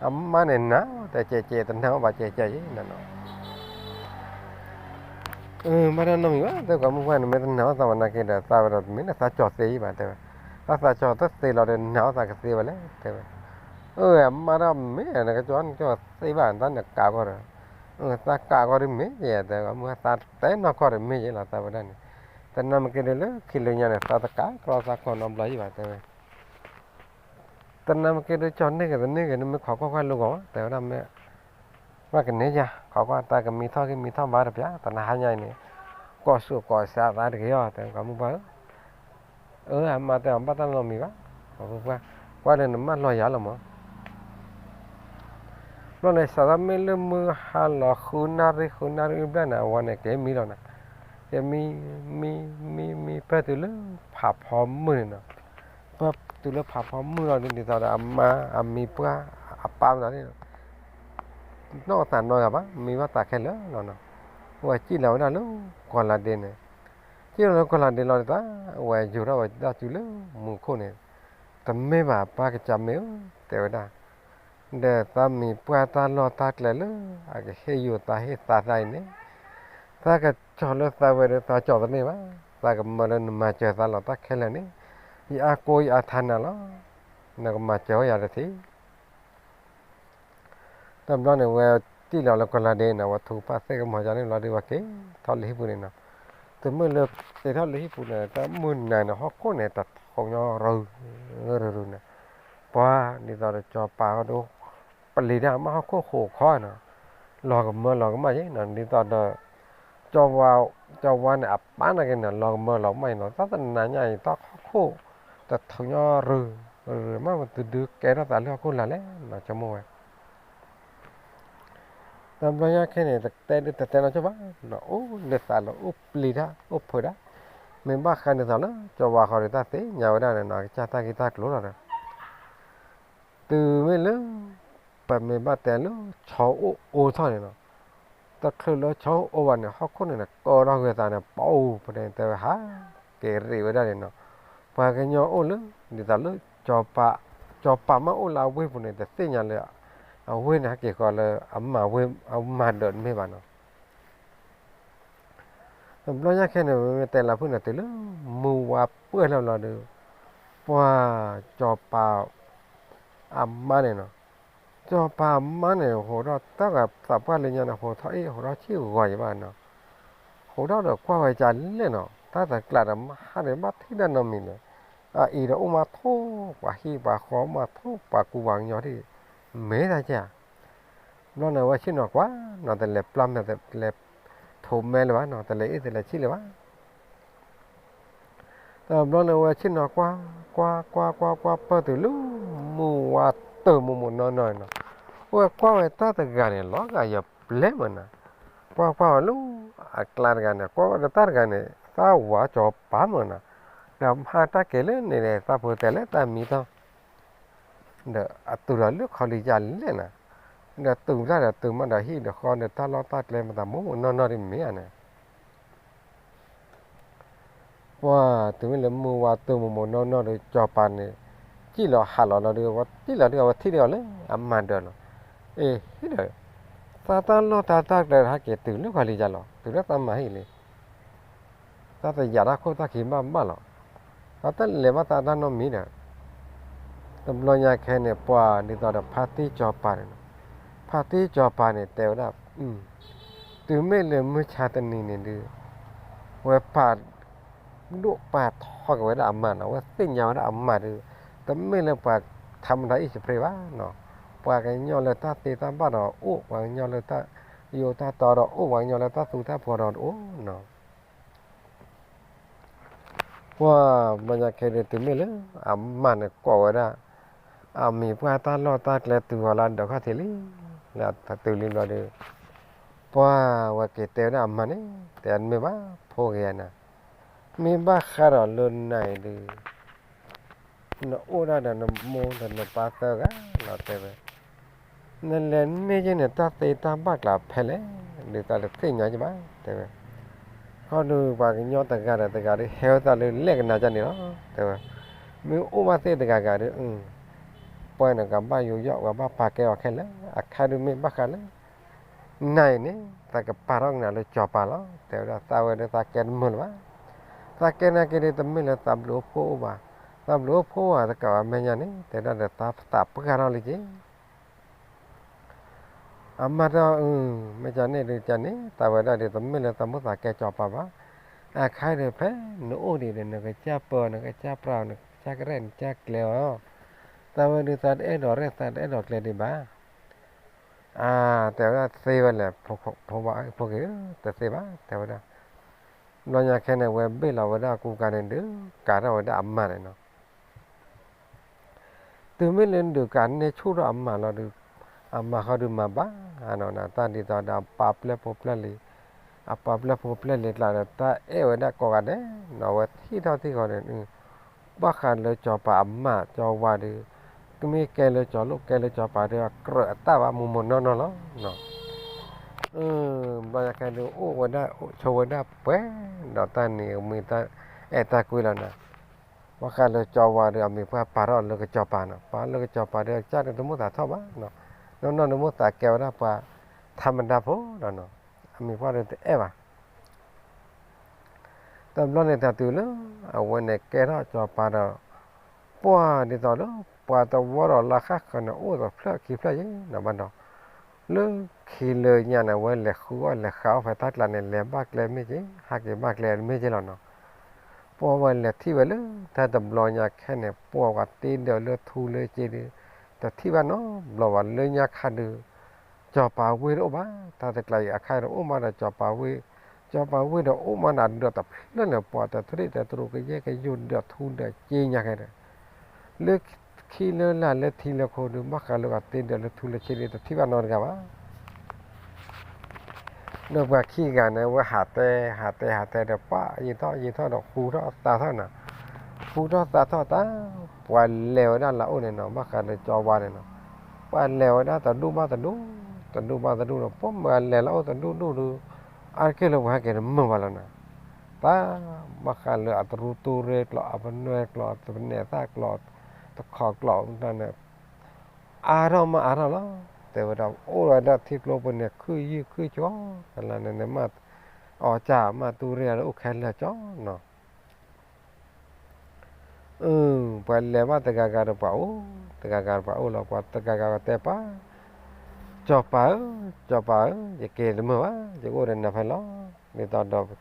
အမါန့ၣ်နၤ တကဲးကဲးတနာ်အီၤဘၣ်ကဲးကဲးအံၤနၤနီၤ အၢ ဘၣ်တၢ်နီတမံၤဘၣ် တဲပှၤမုၣ်ပှၢ်န့ၣ် မ့ၢ်တနာ်အီၤသးဝဲနာ်က့ဒီး သးဝဲဒီးမ့ၢ်လၢသးကၠီၤသ့ဘၣ် တဲဝဲ, တၢ်သးကၠီၤတသ့လီၤဒီးနာ်အီၤသးကသ့ဝဲလဲၣ် တဲဝဲ, အၢ အမါဒီးမ့ၢ်နကကၠီၤနကၠီၤသ့ဘၣ် တၢ်နကးကီၢ်ဒီး, အၢ သးကးကီၢ်ဒီးမ့ၢ်ယဲ တဲဝဲ မုၢ်သးတဲနီၢ်ကီၢ်ဒီးမ့ၢ်ယဲလီၤ သးဝဲဒၣ်န့ၣ်, တနာ်မ့ၢ်က့ၤဒီးလၢခံလၢညါန့ၣ် သးတကးကီၢ်သးကီၢ်နီတဘျီယံၤဘၣ် တဲဝဲ တနာ်မ့ၢ်က့ၤဒီးကၠီၤန့ၢ်က့ၤတန့ၢ်က့ၤ နမ့ၢ်ခိးကွၢ်ကွၢ်လိၤဂီၤ တဲဝဲဒၣ်မ့ၢ်, ဘၣ်ကန့ၢ်ယၤ ခိးကွၢ်တၢ်ကမံထီၣ်က့ၤမံထီၣ်ဘၣ်တပျၢ် တနၤဟါညါအံၤန့ၣ်, ကိးဆူၣ်ကိးစးသးတက့ၢ်အီၤ တဲဝဲ ပှၤမုၣ်ပှၢ်ဧၢ, အၢ အမါတဲအီၤဘၣ်တၢ်နီတမံၤဘၣ်, ပှၤမုၣ်ပှၢ်, ကွၢ်ဒီးနမၢလီၤယၤလီၤမး ဘျီန့ၣ် စးထီၣ်မ့ၢ်လၢမုၢ်ဟါလီၤဃုနၣ်ရံၣ်ဃုနၣ်ရံၣ်အဘျဲၣ်န့ၣ် အဝဲန့ၣ်က့ၤမံလီၤနၤ, က့ၤမံ, မံ, မံ, မံ ပၢၢ်တုၤလၢဖးဖီမုၢ်န့ၣ်နီၤ, ပၢၢ်တုၤလၢဖးဖီမုၢ်လီၤဒီး ဒ်သိးဒီးအမါအမံၤပှၢ်အပၢ်မနုၤန့ၣ်, နီၢ်သးနီတဂၤဘၣ် မံဘၣ်သးခဲလၢာ်လီၤနီၤ, အဝဲစံၣ်လီၤဝဲဒၣ်လၢကီၢ်လၤဒ့န့ၣ်, စံၣ်လီၤလၢကီၢ်လၤဒ့လီၤဒီး အဝဲယူၤထီၣ်ဝဲဒၣ်စုလၢမူခိၣ်န့ၣ်, တမ့ၢ်ဘၣ်ပၢ်ကစၢ်မ့ၢ်ဧၢ တဲဝဲဒၣ် ဒီးသးမံၤပှၢ်တၢ်လီၢ်တၢ်ကျဲလၢ အကဟ့ၣ်ယိၤသးဟ့ၣ်သးသးအံၤန့ၣ်, သးကကၠီၤလၢသးဝဲဒီးသးကၠီၤတန့ၢ်ဘၣ်, သးကမၢလၢနမၤစၢၤသးလီၤတၢ်ခဲလၢာ်န့ၣ်, ယအါကိးယအါထါနၤလီၤ, နကမၤစၢၤဝဲယၤတထံၣ် တဘျီန့ၣ် ဝဲစံၣ်လီၤလၢကီၢ်လၤဒ့န့ၣ် ဝဲထုကဖၣ်သ့ၣ်ကမီၤယါန့ၣ်ဘျီဒီး ဝဲက့ၤထီၣ်လၢဟံၣ်ပူၤန့ၣ်နီၤ, တုၤမ့ၢ်လၢက့ၤထီၣ်လၢဟံၣ်ပူၤန့ၣ် တၢ်မုၢ်နၤန့ၣ် ဟီၣ်ခိၣ်န့ၣ် တထီညီရူၤရူၤန့ၣ်, ပှၤဒ်သိးဒီးစီၤပၤဒီး ပလံၤဒၣ်မးဟီၣ်ခိၣ်ဃိးခီနီၤ, လီၤကမၢလီၤကမၣ်ယဲနီၤ, ဒ်သိးဒီး ကၠီဝါ, ကၠီဝါန့ၣ် အပၢ်န့ၣ်က့ၤန့ၣ် လီၤကမၢလီၤကမၣ်အံၤနီၤ, တၢ်တနၤညါအံၤ တၢ်ဟီၣ်ခိၣ် တထီၣ်ညီရူၤရူၤမး မ့ၢ်တဒုးကဲထီၣ်သးလၢဟီၣ်ခိၣ်လာ်လဲၣ်နီၤ ဆိကမိၣ်ဝဲ တဘျီညါခဲန့ၣ် တတဲဒုးတတဲနီၤဆိဘၣ်နီၤ, အိၣ်လၢသးလီၤ အိၣ်ပျံၤတၢ် အိၣ်ဖုးတၢ်, မ့ၢ်ဘၣ်ဃးဒ်သိးလၢ ကၠီဝါဃီဒီး တၢ်သ့ၣ်ညါဝဲဒၣ်န့ၣ်နီၤ ကစၢ်တၢ်ဂ့ၢ်တၢ်ကျိၤလီၤဒီး တုၤမ့ၢ်လၢ ပမ့ၢ်ဘၣ်တဲလၢ ဆီအိၣ်အိထီၣ်န့ၣ်နီၤ, တချုးလၢဆီအိၣ်ဘၣ်န့ၣ် ဟီၣ်ခိၣ်န့ၣ် ကီထီၣ်ဂ့ၤသးန့ၣ် ပအိၣ်ပဒဲတဲဝဲဟး က့ၤရံးဝဲဒၣ်န့ၣ်နီၤ, ပှၤကညီအိၣ်လၢ ဒ်သိးလၢ ကၠီပၤမ့ၢ်အိၣ်လၢအဝ့ၢ်ပူၤန့ၣ် တသ့ၣ်ညါလၢ အဝ့ၢ်န့ၣ် ဟဲက့ၤဃီလၢ အမၤဝ့ၢ် အမၤဒၢးတမ့ၢ်ဘၣ်နီၤ တဘျီညါခဲန့ၣ် မ့မ့ၢ်တဲလၢဖုၣ်န့ၣ် တုၤလၢမုၢ်ဝါပှၢ်လီၤလီၤဒီး ပှၤကၠီၤပၤ အမါန့ၣ်နီၤ, ကၠီၤပၤအမါန့ၣ် ဟိးထီၣ်တၢ်ဂၤသးပှၢ်လၢညါန့ၣ် ဟိးထီၣ်အ့ၣ် ဟိးထီၣ်ဆံၣ်ဂီၤယံၤဘၣ်နီၤ, ဟိးထီၣ်ဒီးကွၢ်ဝဲကလဲၣ်နီၤ, တၢ်တကျးဒီးမဟါန့ၣ် ဘၣ်ထံၣ်တၢ်နီတမံၤလဲၣ်, အအံၤဒီးအိၣ်မးထိၣ်ပှၤဟံၣ်ပှၤဃီ အိၣ်မးထိၣ်ပှၤကူပှၤကညီဒ် မ့ၢ်တၢ်ကဲဧါ ဘျီန့ၣ် အဝဲဆ့ၣ်နီၤကွၢ်နီၤ တလဲၤပျၢ်မဲာ် တလဲၤထိးမဲလၢၤဘၣ်နီၤ တလဲၤအ့ၣ်တလဲၤဆံၣ်လၢၤဘၣ်. တဘျီန့ၣ်ဝဲဆ့ၣ်နီၤကွၢ် ကွၢ် ကွၢ် ကွၢ် ကွၢ် ပၢၢ်တုၤလၢ မုၢ်ဝါတၢၢ်မိၢ်မိၢ်နီၢ်နီၢ်နီၤ, အဝဲကွၢ်ဝဲတၢ်တဂၤန့ၣ် လီၤဂာ်ယပျဲၢ်မးနီၤ, ကွၢ်ကွၢ်ဝဲလၢ အကျါတဂၤန့ၣ် ကွၢ်ဝဲဒီးတၢ်တဂၤန့ၣ် သးဝးကၠီၤပၤမးနီၤ, ဒီးမဟါတၢ်က့ၤလၢန့ၣ် သးဖိတဲလၢတၢ်မံထီၣ် ဒီးအတုၤဒီးလၢခီလံယၤလဲၣ်နီၤ, ဒီးတုၤတၢ်ဒီးတုၤမးဒီးဟံၣ်ဒီးဃီဒီးတၢ်လီၢ်တၢ်ကျဲမတၤမိၢ်မိၢ်နီၢ်နီၢ်ဒ်မ့ၢ်ဧါန့ၣ်, ပှၤတုၤမ့ၢ်လၢမုၢ်ဝါတၢၢ်မိၢ်မိၢ်နီၢ်နီၢ်ဒီး ကၠီၤပၤန့ၣ် စံၣ်လီၤဟးလီၤလီၤဒီး ဝဲစံၣ်လီၤဒ်အဝဲထံၣ်ဒ်အီၤလၢအမၤဒၢးလီၤ, အ့ဟ့ၣ်ဒီး သးတၢ်လီၢ်တၢ်တၢ်ကျဲဟဲက့ၤတုၤလၢခီလံယၤလီၤ တုၤလၢသးမၤဟံၣ်လံ တၢ်တယာ်တၢ်ခိၣ်တၢ်ခံဘၣ်ဘၣ်လီၤ, တၢ်တလဲၤဘၣ်သးတၢ်နီတမံၤဒီး, တဘျီညါခဲန့ၣ် ပှၤဒ်သိးဒီးဖါတံၢ်ကၠီၤပၤန့ၣ်နီၤ, ဖါတံၢ်ကၠီၤပၤန့ၣ် တဲဝဲဒၣ်, တုၤမ့ၢ်လၢမုၢ်ဆါတနံၤန့ၣ်ဒုး, ဝဲပာ်ဒိၣ်ပာ်ထီၣ်က့ၤဝဲဒၣ်အမါနီၤ, ဝဲသ့ၣ်ညါဝဲဒၣ်အမါဒီး, တမ့ၢ်လၢပှၤထးမတၤအံၣ်စဖရ့ဘၣ်နီၤ, ပှၤကညီလၢတၢ်သ့တၢ်ဘၣ်ဒီးအိၣ်, ပှၤကညီလၢတၢ်ယိာ်တၢ်တီဒီးအိၣ်, ပှၤကညီလၢတၢ်သူတၢ်ဖိဒီးအိၣ်နီၤ ပှၤဘျီညါခဲဒုး တုၤမ့ၢ်လၢအမါန့ၣ်ကိးဝဲဒၣ် အမံၤပှၢ်တၢ်လီၢ်တၢ်ကျဲတုၤအီၤလၢအဒၢးခီၣ်ထံးလံ, လၢအတုၤလံဘျီဒီး, ပှၤဝဲက့ၤတဲဝဲဒၣ်အမါန့ၣ် တဲမ့ၢ်ဘၣ်ဖိဂ့ၤဧါန့ၣ်, မ့ၢ်ဘၣ်ဃးဒီးလၢနၤအံၤဒုး နအိၣ်ဒၣ်ဒီးနမိၢ်ဒီးနပၢ်သၢဂၤလီၤတဲဝဲ, နလဲၤန့ၢ်ယဲန့ၣ် တၢ်သ့တၢ်ဘၣ်ကျးဖဲလဲၣ်, ဒုးသးတသ့ၣ်ညါယဘၣ် တဲဝဲ, ခီဒုးပှၤကညီတဂၤဒီးတဂၤဒုး ဟဲဝဲသးလၢလဲၣ်ကနၤဒ်န့ၣ်လီၤ တဲဝဲ, မ့ၢ်အိၣ်ဘၣ်သ့ၣ်တဂၤဂၤဒုး ပှၤန့ၣ် ကဘၣ်ယူးယီၣ်ပှၤဘၣ်ပာ်ကဲအီၤခဲလၢာ်, အခါဒုးမ့ၢ်ဘၣ်ဃးလၢ နၤအံၤန့ၣ် သးကပာ်ထီၣ်ကနၤလၢကၠီၤပၤလီၤ တဲဝဲဒၣ်, သးဝဲဒၣ်သးကဲတမုာ်လၢၤဘၣ်, သးကဲနာ်က့ဒုး တမ့ၢ်လၢသးဘျုးအိၣ်ဖှိၣ်အိၣ်ဘၣ်, သးဘျုးအိၣ်ဖှိၣ်အိၣ်ဘၣ်သကိးအမဲာ်ညါန့ၣ် တဲဒၣ်ဒီးသးသးပှၢ်ထီၣ်လံက့ၤ အမါတဲအီၤ, မ့ၢ်ကန့ၣ်ဒုးကန့ၣ် သးဝဲဒၣ်ဒုး တမ့ၢ်လၢသးမိၢ်သးကဲကၠီၤပၤဘၣ်, အခါဒုးဖဲနအိၣ်ဒံးဒီး နကစၢ်ပၢအီၤ နကစၢ်ပြးအီၤ နကစၢ်ကရဲၣ်နကစၢ်ကျဲၤအီၤ, သးဝဲဒုးသးတအဲၣ်ဒိးရဲၣ်သးတအဲၣ်ဒိးကျဲၤဒံးဘၣ်, အါ, တဲဝဲဒၣ်သ့ဝဲလဲၣ်, ဖိဝဲဖိဂ့ၤဧၢ, တသ့ဘၣ် တဲဝဲဒၣ်, ဘျီညါခဲန့ၣ် ဝဲဘ့ၣ်လီၤဝဲဒၣ်ကူကၤန့ၣ်ဒုး ကၤထီၣ်ဝဲဒၣ်အမါန့ၣ်နီၤ တုၤမ့ၢ်လၢဒုးကၤန့ၢ်ဆူၣ်ထီၣ်အမါလီၤဒုး, အမါဃီဒုးမၤဘၣ်နီၤ, တၢ်ဒ်သိးဒီးအပာ်ပျဲၢ်ဖိပျဲၢ်လံၤ, အပာ်ပျဲၢ်ဖိပျဲၢ်လံၤကျါဒီး တၢ်အဲၣ်ဝဲဒၣ်ကိးဂၤဒဲးနီၤ, အဝဲထံၣ်ထီၣ်ထံၣ်ဃီန့ၣ်, ဘၣ်ဃးလၢကၠီၤပၤအမါကၠီၤဝါဒုး, ကမ့ၢ်ကဲလၢကၠီၤလိၣ်ကဲလၢကၠီၤပၤဒုး အကြၢးအတၢ်ဘၣ်မိၢ်မိၢ်နီၢ်နီၢ်လီၤ. ဘျီညါခဲဒုးအိၣ်ဝဲဒၣ်ဆိးဝဲဒၣ်ပှဲၤဒီးတၢ်နံၤအမံၤတၢ်အဲၣ်တၢ်ကွံလီၤနီၤ. ဘၣ်ဃးလၢကၠီၤဝါဒီး အမံၤပှၢ်ပာ်ထီၣ်လၢကၠီၤပၤနီၤ, ပာ်လၢကၠီၤပၤဒီး ကစၢ်ဒုးတမိၣ်သးထီၣ်ဘၣ်နီၤ, နီၢ်နီၢ်ဒုးမိၣ်သးကဲဝဲဒၣ်ပှၤထးမတၤဖိလီၤနီၤ, အမံၤပှၢ်ဒုးတအဲၣ်ဘၣ်. တဘျီန့ၣ်တၢ်တုၤလၢ အဝဲန့ၣ်ကဲထီၣ်ကၠီၤပၤဒီး ပှၢ်ဒ်သိးလၢ ပှၤတဝီဒီးလၢဃၣ်ဃၢၤန့ၣ် အိၣ်ဒီးဖျၢၣ်ခံဖျၢၣ်ယဲနီၤဘၣ်ဒီး လၢခံလၢညါန့ၣ် အဝဲလဲၤဃုအီၣ်လဲၤဃးအီၣ်ဖဲတၢ်ကျါန့ၣ် လဲၤဘၣ်ကျဲမ့ၢ်က့ၤ ဟးက့ၤဘၣ်ကျဲမ့ၢ်က့ၤလီၤနီၤ. ပှၢ်ဝဲလဲၤထံၣ်ဝဲလၢတၢ်တဘျီညါခဲန့ၣ် ပှၢ်ဝဲတ့ဒၢးလၢထူလၢစ့ဒီး တထံၣ်ဘၣ်နီတဘျီဘၣ် လၢညါခါဒုး ကၠီၤပၤဝ့ၢ်တအိၣ်ဘၣ်, တၢ်တကျါအံၤအခါဒီးအိၣ်မးဒီးကၠီၤပၤဝ့ၢ် စီၤပၤဝ့ၢ်ဒီးအိၣ်မးနၤဒီးတဖျၢၣ်န့ၣ် ပှၤတထရံၣ်တတြိကယဲၢ်ကယိၣ်ဒီးထူဒီးက့ညါခဲဒီး လၢခံလၢလာ်လၢထံလၢခိဒီး ဘၣ်ဃးလၢအတ့ဒီးလၢထူလၢက့န့ၣ် တထံၣ်ဘၣ်နီတဂၤဘၣ်. ဒီးပှၤခံဂၤန့ၣ် ဝဲဟးတဲ ဟးတဲ ဟးတဲဒီး ပှၤယံာ်ထီၣ်ယံာ်ထီၣ်ဒီး ဃူထီၣ်သးထီၣ်နၤ, ဃူထီၣ်သးထီၣ်တၢ်, ပှၤလဲၤဝဲဒၣ်လၢအအိၣ်န့ၣ်နီၤ ဘၣ်ဃးဒီးစီၤဝါန့ၣ်နီၤ, ပှၤလဲၤဝဲဒၣ်တဒူၣ်ဘၣ်တဒူၣ်, တဒူၣ်ဘၣ်တဒူၣ်ဒီး ပှၤမၤလဲၤလၢအအိၣ်တဒူၣ်ဒူၣ်ဒီး အါတက့ၢ်လၢပှၤဟဲက့ၤတမုာ်ဘၣ်လီၤနၤ, တၢ်ဘၣ်ဃးလၢအတရူတူရ့ကျိာ် အပနွဲကျိာ် အပနဲာ်သၣ်ကျိာ် တခီကျိာ်န့ၣ် အါထီၣ်မးအါထီၣ်လီၤ, တဲဝဲဒၣ် အိၣ်ဝဲဒၣ်ထံကျိပူၤန့ၣ် ခုၣ်ယုၢ်ခုၣ်ကီ ကလါန့ၣ်န့ၣ် မ့ၢ်အီၣ်ကၢ်မ့ၢ်တူၢ်ရ့ၣ်လၢအိၣ်ခဲလၢာ်ကီနီၤ, ပှၤလဲၤဘၣ်တဂၤဂၤဒီးပှၤအိၣ်, တဂၤဂၤဒီးပှၤအိၣ်လီၤ, ပှၤတဂၤဂၤတဲပှၤ, စီၤပၤဧၢ, စီၤပၤဧၢ, ယက့ၤတမုာ်ဘၣ်, ယကအိၣ်ဒီးနၤဖဲလီၤ, ဒ်သိးဒီး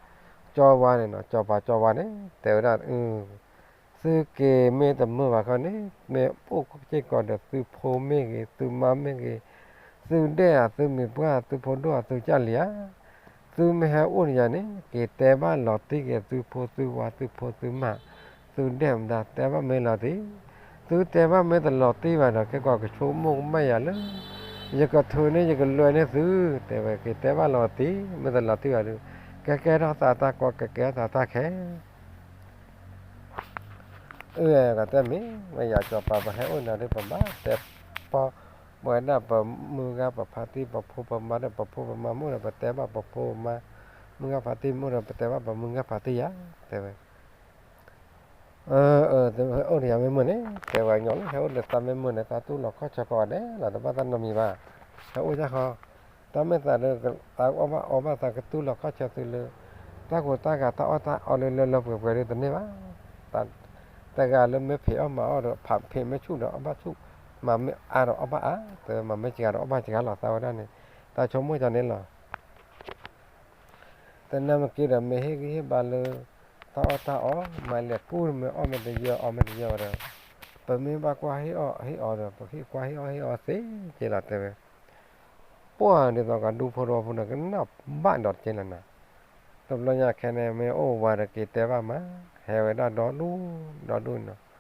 စီၤဝါန့ၣ်နီၤ, စီၤပၤစီၤဝါန့ၣ် တဲဝဲဒၣ် သုက့ၤမ့ၢ်တမုာ်ဘၣ်ခီန့ၣ် မ့ၢ်အိၣ်စ့ၢ်ကီးဒီးသုဖိမ့ၢ်ဂ့ၤ သုမါမ့ၢ်ဂ့ၤ, သုဒဲၣ်ဧါ သုမံၤပှၢ် သုဖိဒိၣ်ဧါ သုကၢ်လံၤဧါ, သုမ့ၢ်ဟဲအိၣ်န့ၣ်ယၤန့ၣ် က့ၤတဲဘၣ်လီၤတံၢ်က့ၤသုဖိသုဝါ သုဖိသုမါ, သုဒဲၣ်မတၤ တဲဘၣ်မ့ၢ်လီၤတံၢ်, သုတဲဘၣ်မ့ၢ်တလီၤတံၢ်ဘၣ်ဒီး ကဲကီးကဆိကမိၣ်ကမၣ်ယၤလၢ ယကထုးန့ၢ်ယကလွဲန့ၢ်သု, တဲဝဲ က့ၤတဲဘၣ်လီၤတံၢ် မ့ၢ်တလီၤတံၢ်ဘၣ်ဒီး ကကဲထီၣ်သးတၢ်ကီ ကကဲထီၣ်သးတၢ်ခဲ အၢ ကတဲမ့ၢ်ဝဲယၤစီၤပၤ ပဟဲအိၣ်နၤဒီး ပဘၣ်တဲပီၢ် ပဝဲဒၣ်ပမုၢ်ဂၤပဖါတံၢ် ပဖိပမါဒီး ပဖိပမါမ့ၢ်အိၣ်ဒီး ပတဲဘၣ်ပဖိပမါ, မုၢ်ဂၤဖါတံၢ်မ့ၢ်အိၣ်ဒီး ပတဲဘၣ်ပမုၢ်ဂၤဖါတံၢ်ယၤ, တဲဝဲ အိၣ်ဒီးယၤမ့ၢ်မုာ်န့ၣ် တဲဝဲညီလၢ ဟဲအိၣ်ဒီးသးမ့ၢ်မုာ်န့ၣ် သးတူၢ်လီၤခီၣ်ဆၢကိးဂၤဒဲးလီၤ တဘၣ်သးနီတမံၤဘၣ်, ဟဲအိၣ်ယၢ်ဃီ, တၢ်မ့ၢ်သးဒီး သးအီၣ်ဘၣ်အီဘၣ် သးကတူၢ်လီၤခီၣ်ဆၢသုလၢ တၢ်ကိၢ်တၢ်ဂီၤ တၢ်အီၣ်တၢ်အီလၢလၢလၢပှဲၤပှဲၤဒီးတန့ၢ်ဘၣ်, တဂၤလၢမ့ၢ်ဖံးအီၣ်မၤအီၣ်ဒီး ဖံးမ့ၢ်ဆူၣ်ဒီးအီၣ်ဘၣ်ဆူၣ်, မၤမ့ၢ်အါဒီးအီၣ်ဘၣ်အါ, တဲဝဲမၤမ့ၢ်စှၤဒီးအီၣ်ဘၣ်စှၤလီၤ သးဝဲဒၣ်န့ၣ်, တၢ်ဆိကမိၣ်ကန့ၣ်လီၤ သနာ်က့ဒီး မ့ၢ်ဟ့ၣ်ဂံၢ်ဟ့ၣ်ဘါလၢ တၢ်အီၣ်တၢ်အီ မၤလဲၤကူၣ် မ့ၢ်အီၣ်မ့ၢ်တယၢ အီမ့ၢ်တယၢဒီး ပမ့ၢ်ဘၣ်ကွၢ်ဟ့ၣ်အီၣ်ဟ့ၣ်အီဒီး ပဟ့ၣ်ကွၢ်ဟ့ၣ်အီၣ်ဟ့ၣ်အီသ့က့လီၤ တဲဝဲ. ပှၢ်ဒ်သိးကဒူဖိတဝီဖိန့ၣ် ကနၣ်ဘၣ်ဒီးတက့လီၤနၤ, တဘျီညါခဲန့ၣ် မ့ၢ်အိၣ်ဝဲဒီးက့ၤတဲဘၣ်မး, ဟဲဝဲဒၣ်ဒီဒူၣ်ဒီဒူၣ်နီၤ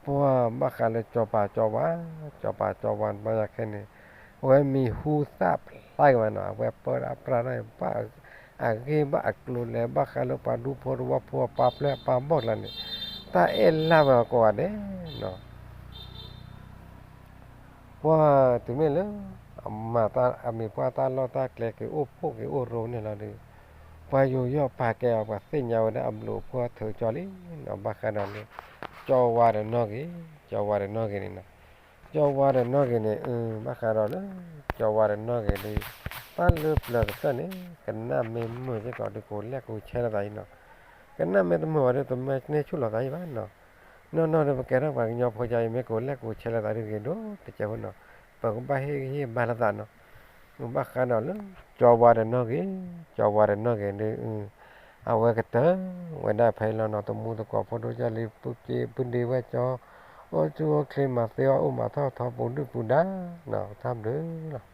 ပှၢ်ဘၣ်ဃးလၢစီၤပၤစီၤဝါ, စီၤပၤစီၤဝါ ဘၣ်ယၤခဲန့ၣ် အဝဲမံၤဟူသၣ်ဖျါက့ၤမးနီၤ, အဝဲပၢဒၣ်ပြၢ်ထီၣ် ဘၣ်အဂ့ၢ်ဘၣ်အကျိၤလဲၤ ဘၣ်ဃးလၢပှၤဒူဖိတဝီဖိအပာ်ဖျါအပာ်ဘီၣ်ကျါန့ၣ် တၢ်အဲၣ်လၢ်ဝဲကိးဂၤဒဲးနီၤ ပှၢ်တုၤမ့ၢ်လၢ အမၤတၢ်အမံၤပှၢ်တၢ်လီၢ်တၢ်ကျဲက့ၤအိၣ်ဖှိၣ်က့ၤအိၣ်ရိန့ၣ်လီၤဒီး ပှၤယူးယီၣ်ပာ်ကဲအီၤ ပှၤသ့ၣ်ညါဝဲဒၣ်အဘျုးအဖှိၣ်အထၢကၠီလံနီၤ, ဘၣ်ဃးဒီးလၢ ကၠီဝါဒီးနီၢ်ဂ့ၤ, ကၠီဝါဒီးနီၢ်ဂ့ၤန့ၣ်နီၤ, ကၠီဝါဒီးနီၢ်ဂ့ၤန့ၣ် ဘၣ်ဃးဒီးလၢ ကၠီဝါဒီးနီၢ်ဂ့ၤဒီး တၢ်လၢပျၢၤတဖျၢၣ်န့ၣ် ကနၣ်မ့ၢ်မုာ်စ့ၢ်ကီးဒီး ကိးလဲၣ်ကိးဆဲလၢသးအံၤနီၤ, ကနၣ်မ့ၢ်တမုာ်ဘၣ်ဒီး တမ့ၢ်န့ၢ်ဆူၣ်လီၤသးအံၤဘၣ်နီၤ, နီၢ်နီၢ်ဒီး ပကဲထီၣ်ပှၤကညီဖိကၠီအံၤ မ့ၢ်ကိးလဲၣ်ကိးဆဲလၢသးဒုးဂ့ၤဒိၣ်တကဲးဖိနီၤ, ပကဘၣ်ဟ့ၣ်ဂံၢ်ဟ့ၣ်ဘါလၢသးနီၤ ဘၣ်ဃးဒီးလၢ ကၠီဝါဒီးနီၢ်ဂ့ၤ, ကၠီဝါဒီးနီၢ်ဂ့ၤဒီး အဝဲကတၢၢ်ဝဲဒၣ်ဖဲအံၤလီၤနီၤ, တမူသကိးဖိဒိၣ်ကၢ်လံ ပုၢ်က့ပုၢ်ဒ့ဝဲၢ်ကၠီ အိၣ်ဆူၣ်အိၣ်ချ့ မၤသ့အီၣ်အိၣ်မၤထီၣ်ထီ ပူၤဒုၣ်ပူၤဒါနီၤ, တၢ်ဘျုးလီၤ.